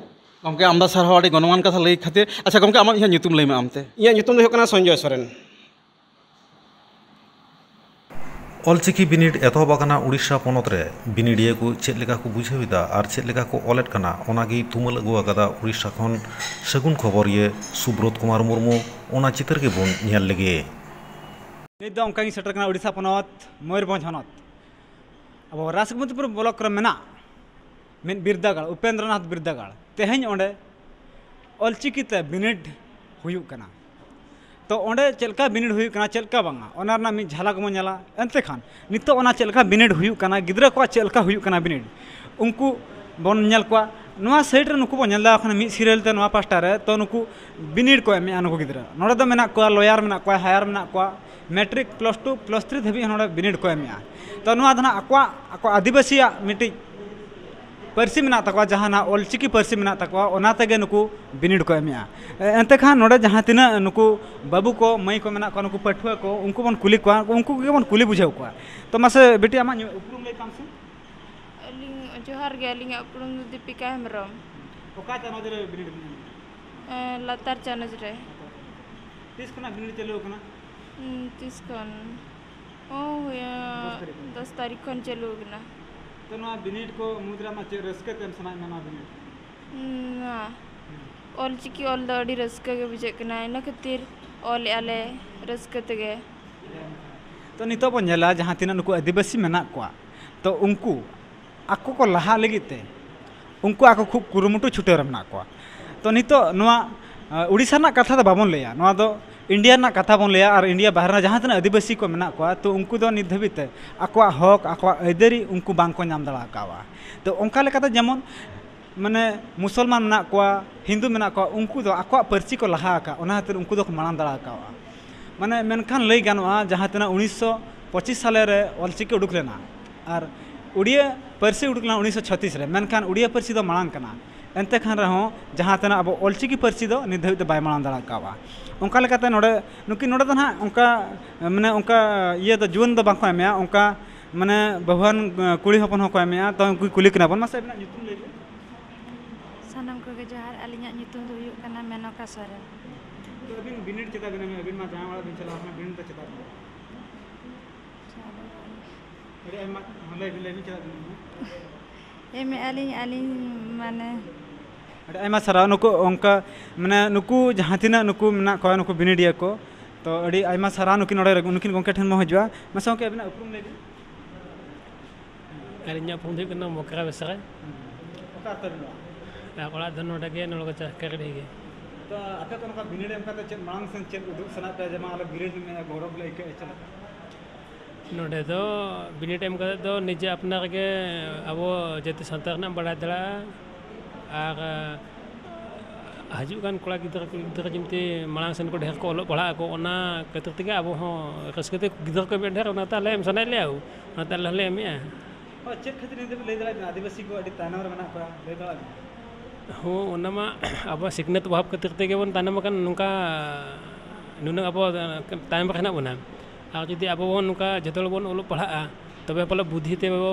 ᱜᱚᱢᱠᱮ, ᱟᱢᱫᱟ ᱥᱟᱨᱦᱟᱣ ᱟᱹᱰᱤ ᱜᱩᱱᱢᱟᱱ ᱠᱟᱛᱷᱟ ᱞᱟᱹᱭ ᱠᱷᱟᱹᱛᱤᱨ᱾ ᱟᱪᱪᱷᱟ ᱜᱚᱢᱠᱮ, ᱟᱢᱟᱜ ᱤᱧᱟᱹᱜ ᱧᱩᱛᱩᱢ ᱞᱟᱹᱭ ᱢᱮ ᱟᱢᱛᱮ᱾ ᱤᱧᱟᱹᱜ ᱧᱩᱛᱩᱢ ᱫᱚ ᱦᱩᱭᱩᱜ ᱠᱟᱱᱟ ᱥᱚᱧᱡᱚᱭ ᱥᱚᱨᱮᱱ᱾ ᱚᱞᱪᱤᱠᱤ ᱵᱤᱱᱤᱰ ᱮᱛᱚᱦᱚᱵ ᱟᱠᱟᱱᱟ ᱩᱲᱤᱥᱥᱟ ᱯᱚᱱᱚᱛ ᱨᱮ᱾ ᱵᱤᱱᱤᱰᱤᱭᱟᱹ ᱠᱚ ᱪᱮᱫ ᱞᱮᱠᱟ ᱠᱚ ᱵᱩᱡᱷᱟᱹᱣ ᱮᱫᱟ ᱟᱨ ᱪᱮᱫ ᱞᱮᱠᱟ ᱠᱚ ᱚᱞᱮᱫ ᱠᱟᱱᱟ, ᱚᱱᱟ ᱜᱮᱭ ᱛᱩᱢᱟᱹᱞ ᱟᱹᱜᱩ ᱟᱠᱟᱫᱟ ᱩᱲᱤᱥᱥᱟ ᱠᱷᱚᱱ ᱥᱟᱹᱜᱩᱱ ᱠᱷᱚᱵᱚᱨᱤᱭᱟᱹ ᱥᱩᱵᱨᱚᱛ ᱠᱩᱢᱟᱨ ᱢᱩᱨᱢᱩ᱾ ᱚᱱᱟ ᱪᱤᱛᱟᱹᱨ ᱜᱮᱵᱚᱱ ᱧᱮᱞ ᱞᱮᱜᱮ᱾ ᱱᱤᱛ ᱫᱚ ᱚᱱᱠᱟ ᱜᱤᱧ ᱥᱮᱴᱮᱨ ᱠᱟᱱᱟ ᱩᱲᱤᱥᱥᱟ ᱯᱚᱱᱚᱛ, ᱢᱚᱭᱩᱨᱵᱷᱚᱸᱡᱽ ᱦᱚᱱᱚᱛ᱾ ᱟᱵᱚ ᱨᱟᱥᱜᱚᱳᱵᱤᱱᱫᱯᱩᱨ ᱵᱞᱚᱠ ᱨᱮ ᱢᱮᱱᱟᱜ ᱢᱤᱫ ᱵᱤᱨᱫᱟᱹᱜᱟᱲ, ᱩᱯᱮᱱᱫᱨᱚᱱᱟᱛᱷ ᱵᱤᱨᱫᱟᱹᱜᱟᱲ, ᱛᱮᱦᱮᱧ ᱚᱸᱰᱮ ᱚᱞᱪᱤᱠᱤ ᱛᱮ ᱵᱤᱱᱤᱰ ᱦᱩᱭᱩᱜ ᱠᱟᱱᱟ᱾ ᱛᱚ ᱚᱸᱰᱮ ᱪᱮᱫ ᱞᱮᱠᱟ ᱵᱤᱱᱤᱰ ᱦᱩᱭᱩᱜ ᱠᱟᱱᱟ, ᱪᱮᱫ ᱞᱮᱠᱟ ᱵᱟᱝᱟ, ᱚᱱᱟ ᱨᱮᱱᱟᱜ ᱢᱤᱫ ᱡᱷᱟᱞᱟᱠ ᱵᱚᱱ ᱧᱮᱞᱟ᱾ ᱮᱱᱛᱮ ᱠᱷᱟᱱ ᱱᱤᱛᱚᱜ ᱚᱱᱟ ᱪᱮᱫ ᱞᱮᱠᱟ ᱵᱤᱱᱤᱰ ᱦᱩᱭᱩᱜ ᱠᱟᱱᱟ, ᱜᱤᱫᱽᱨᱟᱹ ᱠᱚᱣᱟᱜ ᱪᱮᱫ ᱞᱮᱠᱟ ᱦᱩᱭᱩᱜ ᱠᱟᱱᱟ ᱵᱤᱱᱤᱰ, ᱩᱱᱠᱩ ᱵᱚᱱ ᱧᱮᱞ ᱠᱚᱣᱟ᱾ ᱱᱚᱣᱟ ᱥᱟᱭᱤᱰ ᱨᱮ ᱱᱩᱠᱩ ᱵᱚᱱ ᱧᱮᱞ ᱫᱟᱲᱮᱭᱟᱠᱚ ᱠᱟᱱᱟ, ᱢᱤᱫ ᱥᱤᱨᱤᱭᱟᱞ ᱛᱮ ᱱᱚᱣᱟ ᱯᱟᱥᱴᱟ ᱨᱮ, ᱛᱚ ᱱᱩᱠᱩ ᱵᱤᱱᱤᱰ ᱠᱚ ᱮᱢᱮᱜᱼᱟ ᱱᱩᱠᱩ ᱜᱤᱫᱽᱨᱟᱹ᱾ ᱱᱚᱰᱮ ᱫᱚ ᱢᱮᱱᱟᱜ ᱠᱚᱣᱟ ᱞᱚᱭᱟᱨ, ᱢᱮᱱᱟᱜ ᱠᱚᱣᱟ ᱦᱟᱭᱟᱨ, ᱢᱮᱱᱟᱜ ᱠᱚᱣᱟ matric, plus two, plus three ᱫᱷᱟᱹᱵᱤᱡ ᱦᱚᱸ ᱱᱚᱰᱮ ᱵᱤᱱᱤᱰ ᱠᱚ ᱮᱢᱮᱜᱼᱟ᱾ ᱛᱚ ᱱᱚᱣᱟ ᱫᱚ ᱱᱟᱦᱟᱜ ᱟᱠᱚᱣᱟᱜ, ᱟᱠᱚ ᱟᱹᱫᱤᱵᱟᱹᱥᱤᱭᱟᱜ ᱢᱤᱫᱴᱤᱡ ᱯᱟᱹᱨᱥᱤ ᱢᱮᱱᱟᱜ ᱛᱟᱠᱚᱣᱟ, ᱡᱟᱦᱟᱱᱟᱜ ᱚᱞᱪᱤᱠᱤ ᱯᱟᱹᱨᱥᱤ ᱢᱮᱱᱟᱜ ᱛᱟᱠᱚᱣᱟ, ᱚᱱᱟ ᱛᱮᱜᱮ ᱱᱩᱠᱩ ᱵᱤᱱᱤᱰ ᱠᱚ ᱮᱢᱮᱜᱼᱟ᱾ ᱮ, ᱮᱱᱛᱮ ᱠᱷᱟᱱ ᱱᱚᱰᱮ ᱡᱟᱦᱟᱸ ᱛᱤᱱᱟᱹᱜ ᱱᱩᱠᱩ ᱵᱟᱹᱵᱩ ᱠᱚ, ᱢᱟᱹᱭ ᱠᱚ ᱢᱮᱱᱟᱜ ᱠᱚᱣᱟ, ᱱᱩᱠᱩ ᱯᱟᱹᱴᱷᱩᱣᱟᱹ ᱠᱚ, ᱩᱱᱠᱩ ᱵᱚᱱ ᱠᱩᱞᱤ ᱠᱚᱣᱟ, ᱩᱱᱠᱩ ᱜᱮᱵᱚᱱ ᱠᱩᱞᱤ ᱵᱩᱡᱷᱟᱹᱣ ᱠᱚᱣᱟ᱾ ᱛᱚ ᱢᱟᱥᱮ ᱵᱤᱴᱤ, ᱟᱢᱟᱜ ᱧᱩ-, ᱩᱯᱨᱩᱢ ᱞᱟᱹᱭ ᱛᱟᱢ ᱥᱮ? ᱟᱹᱞᱤᱧ, ᱡᱚᱦᱟᱨ ᱜᱮ, ᱟᱹᱞᱤᱧᱟᱜ ᱩᱯᱨᱩᱢ ᱫᱚ ᱫᱤᱯᱤᱠᱟ ᱦᱮᱢᱵᱨᱚᱢ᱾ ᱚᱠᱟ ᱪᱟᱱᱟᱪ ᱨᱮ ᱵᱤᱱᱤᱰ ᱵᱤᱱ ᱮᱢ ᱞᱮᱫᱟ? ᱮᱸ, ᱞᱟᱛᱟᱨ ᱪᱟᱱᱟᱪ ᱨᱮ᱾ ᱛᱤᱥ ᱠᱷᱚᱱᱟᱜ ᱵᱤᱱᱤᱰ ᱪᱟᱹᱞᱩ ᱟᱠᱟᱱᱟ? ᱩᱸ, ᱛᱤᱥ ᱠᱷᱚᱱ? ᱳ, ᱦᱩᱭᱟ, ᱫᱚᱥ ᱛᱟᱹᱨᱤᱠᱷ ᱠᱷᱚᱱ᱾ ᱫᱚᱥ ᱛᱟᱹᱨᱤᱠᱷ ᱠᱷᱚᱱ ᱪᱟᱹᱞᱩ ᱟᱠᱟᱱᱟ᱾ ᱛᱚ, ᱱᱚᱣᱟ ᱵᱤᱱᱤᱰ ᱠᱚ ᱢᱩᱫᱽᱨᱮ ᱟᱢᱟᱜ ᱪᱮᱫ ᱨᱟᱹᱥᱠᱟᱹ ᱛᱮ ᱮᱢ ᱥᱟᱱᱟᱭᱮᱫ ᱢᱮᱭᱟ ᱱᱚᱣᱟ ᱵᱤᱱᱤᱰ? ᱩᱸ, ᱱᱚᱣᱟ ᱦᱩᱸ᱾ ᱚᱞ ᱪᱤᱠᱤ ᱚᱞ ᱫᱚ ᱟᱹᱰᱤ ᱨᱟᱹᱥᱠᱟᱹ ᱜᱮ ᱵᱩᱡᱷᱟᱹᱜ ᱠᱟᱱᱟ, ᱤᱱᱟᱹ ᱠᱷᱟᱹᱛᱤᱨ ᱚᱞᱮᱜᱼᱟ ᱞᱮ ᱨᱟᱹᱥᱠᱟᱹ ᱛᱮᱜᱮ᱾ ᱛᱚ, ᱱᱤᱛᱚᱜ ᱵᱚᱱ ᱧᱮᱞᱟ, ᱡᱟᱦᱟᱸ ᱛᱤᱱᱟᱹᱜ ᱱᱩᱠᱩ ᱟᱹᱫᱤᱵᱟᱹᱥᱤ ᱢᱮᱱᱟᱜ ᱠᱚᱣᱟ, ᱛᱚ, ᱩᱱᱠᱩ ᱟᱠᱚ ᱠᱚ ᱞᱟᱦᱟᱜ ᱞᱟᱹᱜᱤᱫ ᱛᱮ ᱩᱱᱠᱩ ᱟᱠᱚ ᱠᱷᱩᱵ ᱠᱩᱨᱩᱢᱩᱴᱩ ᱪᱷᱩᱴᱟᱹᱣ ᱨᱮ ᱢᱮᱱᱟᱜ ᱠᱚᱣᱟ᱾ ᱛᱚ, ᱱᱤᱛᱚᱜ ᱱᱚᱣᱟ, ᱟ, ᱩᱲᱤᱥᱥᱟ ᱨᱮᱱᱟᱜ ᱠᱟᱛᱷᱟ ᱫᱚ ᱵᱟᱵᱚᱱ ᱞᱟᱹᱭᱟ, ᱱᱚᱣᱟ ᱫᱚ ᱤᱱᱰᱤᱭᱟ ᱨᱮᱱᱟᱜ ᱠᱟᱛᱷᱟ ᱵᱚᱱ ᱞᱟᱹᱭᱟ᱾ ᱟᱨ ᱤᱱᱰᱤᱭᱟ ᱵᱟᱦᱨᱮ ᱨᱮ ᱡᱟᱦᱟᱸ ᱛᱤᱱᱟᱹᱜ ᱟᱹᱫᱤᱵᱟᱹᱥᱤ ᱠᱚ ᱢᱮᱱᱟᱜ ᱠᱚᱣᱟ, ᱛᱚ, ᱩᱱᱠᱩ ᱫᱚ ᱱᱤᱛ ᱫᱷᱟᱹᱵᱤᱡ ᱛᱮ ᱟᱠᱚᱣᱟᱜ ᱦᱚᱠ, ᱟᱠᱚᱣᱟᱜ ᱟᱹᱭᱫᱟᱹᱨᱤ ᱩᱱᱠᱩ ᱵᱟᱝ ᱠᱚ ᱧᱟᱢ ᱫᱟᱲᱮ ᱟᱠᱟᱣᱟ᱾ ᱛᱚ, ᱚᱱᱠᱟ ᱞᱮᱠᱟᱛᱮ ᱡᱮᱢᱚᱱ ᱢᱟᱱᱮ ᱢᱩᱥᱚᱞᱢᱟᱱ ᱢᱮᱱᱟᱜ ᱠᱚᱣᱟ, ᱦᱤᱱᱫᱩ ᱢᱮᱱᱟᱜ ᱠᱚᱣᱟ, ᱩᱱᱠᱩ ᱫᱚ ᱟᱠᱚᱣᱟᱜ ᱯᱟᱹᱨᱥᱤ ᱠᱚ ᱞᱟᱦᱟ ᱟᱠᱟᱫ, ᱚᱱᱟ ᱠᱷᱟᱹᱛᱤᱨ ᱩᱱᱠᱩ ᱫᱚᱠᱚ ᱢᱟᱲᱟᱝ ᱫᱟᱲᱮ ᱟᱠᱟᱫᱼᱟ᱾ ᱢᱟᱱᱮ ᱢᱮᱱᱠᱷᱟᱱ ᱞᱟᱹᱭ ᱜᱟᱱᱚᱜᱼᱟ, ᱡᱟᱦᱟᱸ ᱛᱤᱱᱟᱹᱜ ᱩᱱᱤᱥᱥᱚ ᱯᱚᱸᱪᱤᱥ ᱥᱟᱞᱮ ᱨᱮ ᱚᱞᱪᱤᱠᱤ ᱩᱰᱩᱠ ᱞᱮᱱᱟ ᱟᱨ ᱩᱲᱤᱭᱟᱹ ᱯᱟᱹᱨᱥᱤ ᱩᱰᱩᱠ ᱞᱮᱱᱟ ᱩᱱᱤᱥᱥᱚ ᱪᱷᱚᱛᱤᱥ ᱨᱮ, ᱢᱮᱱᱠᱷᱟᱱ ᱩᱲᱤᱭᱟᱹ ᱯᱟᱹᱨᱥᱤ ᱫᱚ ᱢᱟᱲᱟᱝ ᱠᱟᱱᱟ᱾ ᱮᱱᱛᱮ ᱠᱷᱟᱱ ᱨᱮᱦᱚᱸ ᱡᱟᱦᱟᱸ ᱛᱤᱱᱟᱹᱜ ᱟᱵᱚ ᱚᱞᱪᱤᱠᱤ ᱯᱟᱹᱨᱥᱤ ᱫᱚ ᱱᱤᱛ ᱫᱷᱟᱹᱵᱤᱡ ᱫᱚ ᱵᱟᱭ ᱢᱟᱲᱟᱝ ᱫᱟᱲᱮ ᱟᱠᱟᱫᱼᱟ᱾ ᱚᱱᱠᱟ ᱞᱮᱠᱟᱛᱮ ᱱᱚᱰᱮ ᱱᱩᱠᱤᱱ ᱱᱚᱰᱮ ᱫᱚ ᱱᱟᱦᱟᱜ ᱚᱱᱠᱟ, ᱢᱟᱱᱮ ᱚᱱᱠᱟ ᱤᱭᱟᱹ ᱫᱚ ᱡᱩᱣᱟᱹᱱ ᱫᱚ ᱵᱟᱝᱠᱚ ᱮᱢᱮᱜᱼᱟ, ᱚᱱᱠᱟ ᱢᱟᱱᱮ ᱵᱟᱹᱦᱩᱣᱟᱱ ᱠᱩᱲᱤ ᱦᱚᱯᱚᱱ ᱦᱚᱸᱠᱚ ᱮᱢᱮᱜᱼᱟ᱾ ᱛᱚ ᱩᱱᱠᱩ ᱠᱩᱞᱤ ᱠᱤᱱᱟ ᱵᱚᱱ, ᱢᱟᱥᱮ ᱟᱵᱤᱱᱟᱜ ᱧᱩᱛᱩᱢ ᱞᱟᱹᱭ ᱵᱤᱱ? ᱥᱟᱱᱟᱢ ᱠᱚᱜᱮ ᱡᱚᱦᱟᱨ, ᱟᱹᱞᱤᱧᱟᱜ ᱧᱩᱛᱩᱢ ᱫᱚ ᱦᱩᱭᱩᱜ ᱠᱟᱱᱟ ᱢᱮᱱᱚᱠᱟ ᱥᱚᱨᱮᱱ᱾ ᱛᱚ ᱟᱹᱵᱤᱱ ᱵᱤᱱᱤᱰ ᱪᱮᱫᱟᱜ ᱵᱤᱱ ᱮᱢᱮᱜᱼᱟ? ᱟᱹᱵᱤᱱ ᱢᱟ ᱡᱟᱶᱟᱭ ᱚᱲᱟᱜ ᱵᱤᱱ ᱪᱟᱞᱟᱣ ᱠᱟᱱᱟ, ᱵᱤᱱᱤᱰ ᱫᱚ ᱪᱮᱫᱟᱜ ᱵᱤᱱ ᱮᱢᱮᱜᱼᱟ? ᱟᱹᱰᱤ ᱟᱭᱢᱟ, ᱦᱚᱸ, ᱞᱟᱹᱭ ᱵᱤᱱ, ᱞᱟᱹᱭ ᱵᱤᱱ, ᱪᱮᱫᱟᱜ ᱵᱤᱱ ᱮᱢᱮᱜᱼᱟ? ᱮᱢᱮᱜᱼᱟ ᱞᱤᱧ ᱟᱹᱞᱤᱧ, ᱢᱟᱱᱮ᱾ ᱟᱹᱰᱤ ᱟᱭᱢᱟ ᱥᱟᱨᱦᱟᱣ᱾ ᱱᱩᱠᱩ ᱚᱱᱠᱟ, ᱢᱟᱱᱮ, ᱱᱩᱠᱩ ᱡᱟᱦᱟᱸ ᱛᱤᱱᱟᱹᱜ ᱱᱩᱠᱩ ᱢᱮᱱᱟᱜ ᱠᱚᱣᱟ, ᱱᱩᱠᱩ ᱵᱤᱱᱤᱰᱤᱭᱟᱹ ᱠᱚ, ᱛᱚ ᱟᱹᱰᱤ ᱟᱭᱢᱟ ᱥᱟᱨᱦᱟᱣ ᱱᱩᱠᱤᱱ ᱱᱚᱰᱮ, ᱱᱩᱠᱤᱱ ᱜᱚᱢᱠᱮ ᱴᱷᱮᱱ ᱵᱚᱱ ᱦᱤᱡᱩᱜᱼᱟ᱾ ᱢᱟᱥᱮ ᱜᱚᱢᱠᱮ, ᱟᱹᱵᱤᱱᱟᱜ ᱩᱯᱨᱩᱢ ᱞᱟᱹᱭ ᱵᱤᱱ᱾ ᱟᱹᱞᱤᱧᱟᱜ ᱩᱯᱨᱩᱢ ᱫᱚ ᱦᱩᱭᱩᱜ ᱠᱟᱱᱟ ᱢᱚᱠᱨᱟ ᱵᱮᱥᱨᱟ᱾ ᱚᱠᱟ ᱟᱹᱛᱩ ᱨᱮᱱ ᱱᱚᱣᱟ? ᱟᱨ ᱚᱲᱟᱜ ᱫᱚ ᱱᱚᱰᱮ ᱜᱮ, ᱱᱚᱰᱮ ᱪᱟᱥ ᱠᱟᱹᱨᱤ ᱜᱮ᱾ ᱛᱚ ᱟᱯᱮ ᱠᱚ ᱱᱚᱝᱠᱟ ᱵᱤᱱᱤᱰ ᱮᱢ ᱠᱟᱛᱮ ᱪᱮᱫ ᱢᱟᱲᱟᱝ ᱥᱮᱱ ᱪᱮᱫ ᱩᱫᱩᱜ ᱥᱟᱱᱟᱭᱮᱫ ᱯᱮᱭᱟ, ᱡᱮ ᱢᱟ ᱟᱞᱮ ᱵᱤᱱᱤᱰ ᱞᱮ ᱮᱢᱮᱜᱼᱟ, ᱜᱚᱨᱚᱵᱽ ᱞᱮ ᱟᱹᱭᱠᱟᱹᱣᱮᱫᱼᱟ, ᱪᱮᱫ ᱞᱮᱠᱟ? ᱱᱚᱰᱮ ᱫᱚ ᱵᱤᱱᱤᱰ ᱮᱢ ᱠᱟᱛᱮ ᱫᱚ ᱱᱤᱡᱮ ᱟᱯᱱᱟᱨ ᱜᱮ ᱟᱵᱚ ᱡᱟᱹᱛᱤ ᱥᱟᱱᱛᱟᱲ ᱨᱮᱱᱟᱜ ᱵᱟᱲᱟᱭ ᱫᱟᱲᱮᱭᱟᱜᱼᱟ᱾ ᱟᱨ ᱦᱤᱡᱩᱜ ᱠᱟᱱ ᱠᱚᱲᱟ ᱜᱤᱫᱽᱨᱟᱹ ᱠᱩᱲᱤ ᱜᱤᱫᱽᱨᱟᱹ ᱡᱮᱢᱛᱤ ᱢᱟᱲᱟᱝ ᱥᱮᱱ ᱠᱚ ᱰᱷᱮᱨ ᱠᱚ ᱚᱞᱚᱜ ᱯᱟᱲᱦᱟᱜ ᱟᱠᱚ, ᱚᱱᱟ ᱠᱷᱟᱹᱛᱤᱨ ᱛᱮᱜᱮ ᱟᱵᱚ ᱦᱚᱸ ᱨᱟᱹᱥᱠᱟᱹ ᱛᱮ ᱜᱤᱫᱽᱨᱟᱹ ᱠᱚ ᱮᱢᱮᱫ ᱰᱷᱮᱨ, ᱚᱱᱟᱛᱮ ᱟᱞᱮ ᱮᱢ ᱥᱟᱱᱟᱭᱮᱫ ᱞᱮᱭᱟ, ᱚᱱᱟᱛᱮ ᱟᱞᱮ ᱦᱚᱸᱞᱮ ᱮᱢᱮᱜᱼᱟ᱾ ᱦᱳᱭ, ᱪᱮᱫ ᱠᱷᱟᱹᱛᱤᱨ ᱱᱤᱛ ᱫᱷᱟᱹᱵᱤᱡ ᱞᱟᱹᱭ ᱫᱟᱲᱮᱭᱟᱜ ᱵᱮᱱᱟ ᱟᱹᱫᱤᱵᱟᱹᱥᱤ ᱠᱚ ᱟᱹᱰᱤ ᱛᱟᱭᱱᱚᱢ ᱨᱮ ᱢᱮᱱᱟᱜ ᱠᱚᱣᱟ? ᱞᱟᱹᱭ ᱫᱟᱲᱮᱭᱟᱜ ᱵᱮᱱ? ᱦᱚᱸ, ᱚᱱᱟ ᱢᱟ ᱟᱵᱚᱣᱟᱜ ᱥᱤᱠᱷᱱᱟᱹᱛ ᱚᱵᱷᱟᱵᱽ ᱠᱷᱟᱹᱛᱤᱨ ᱛᱮᱜᱮ ᱵᱚᱱ ᱛᱟᱭᱱᱚᱢ ᱟᱠᱟᱱ, ᱱᱚᱝᱠᱟ ᱱᱩᱱᱟᱹᱜ ᱟᱵᱚ ᱛᱟᱭᱚᱢ ᱨᱮ ᱦᱮᱱᱟᱜ ᱵᱚᱱᱟ᱾ ᱟᱨ ᱡᱩᱫᱤ ᱟᱵᱚ ᱵᱚᱱ ᱱᱚᱝᱠᱟ ᱡᱚᱛᱚ ᱦᱚᱲ ᱵᱚᱱ ᱚᱞᱚᱜ ᱯᱟᱲᱦᱟᱜᱼᱟ, ᱛᱚᱵᱮ ᱯᱟᱞᱮ ᱵᱩᱫᱽᱫᱷᱤ ᱛᱮ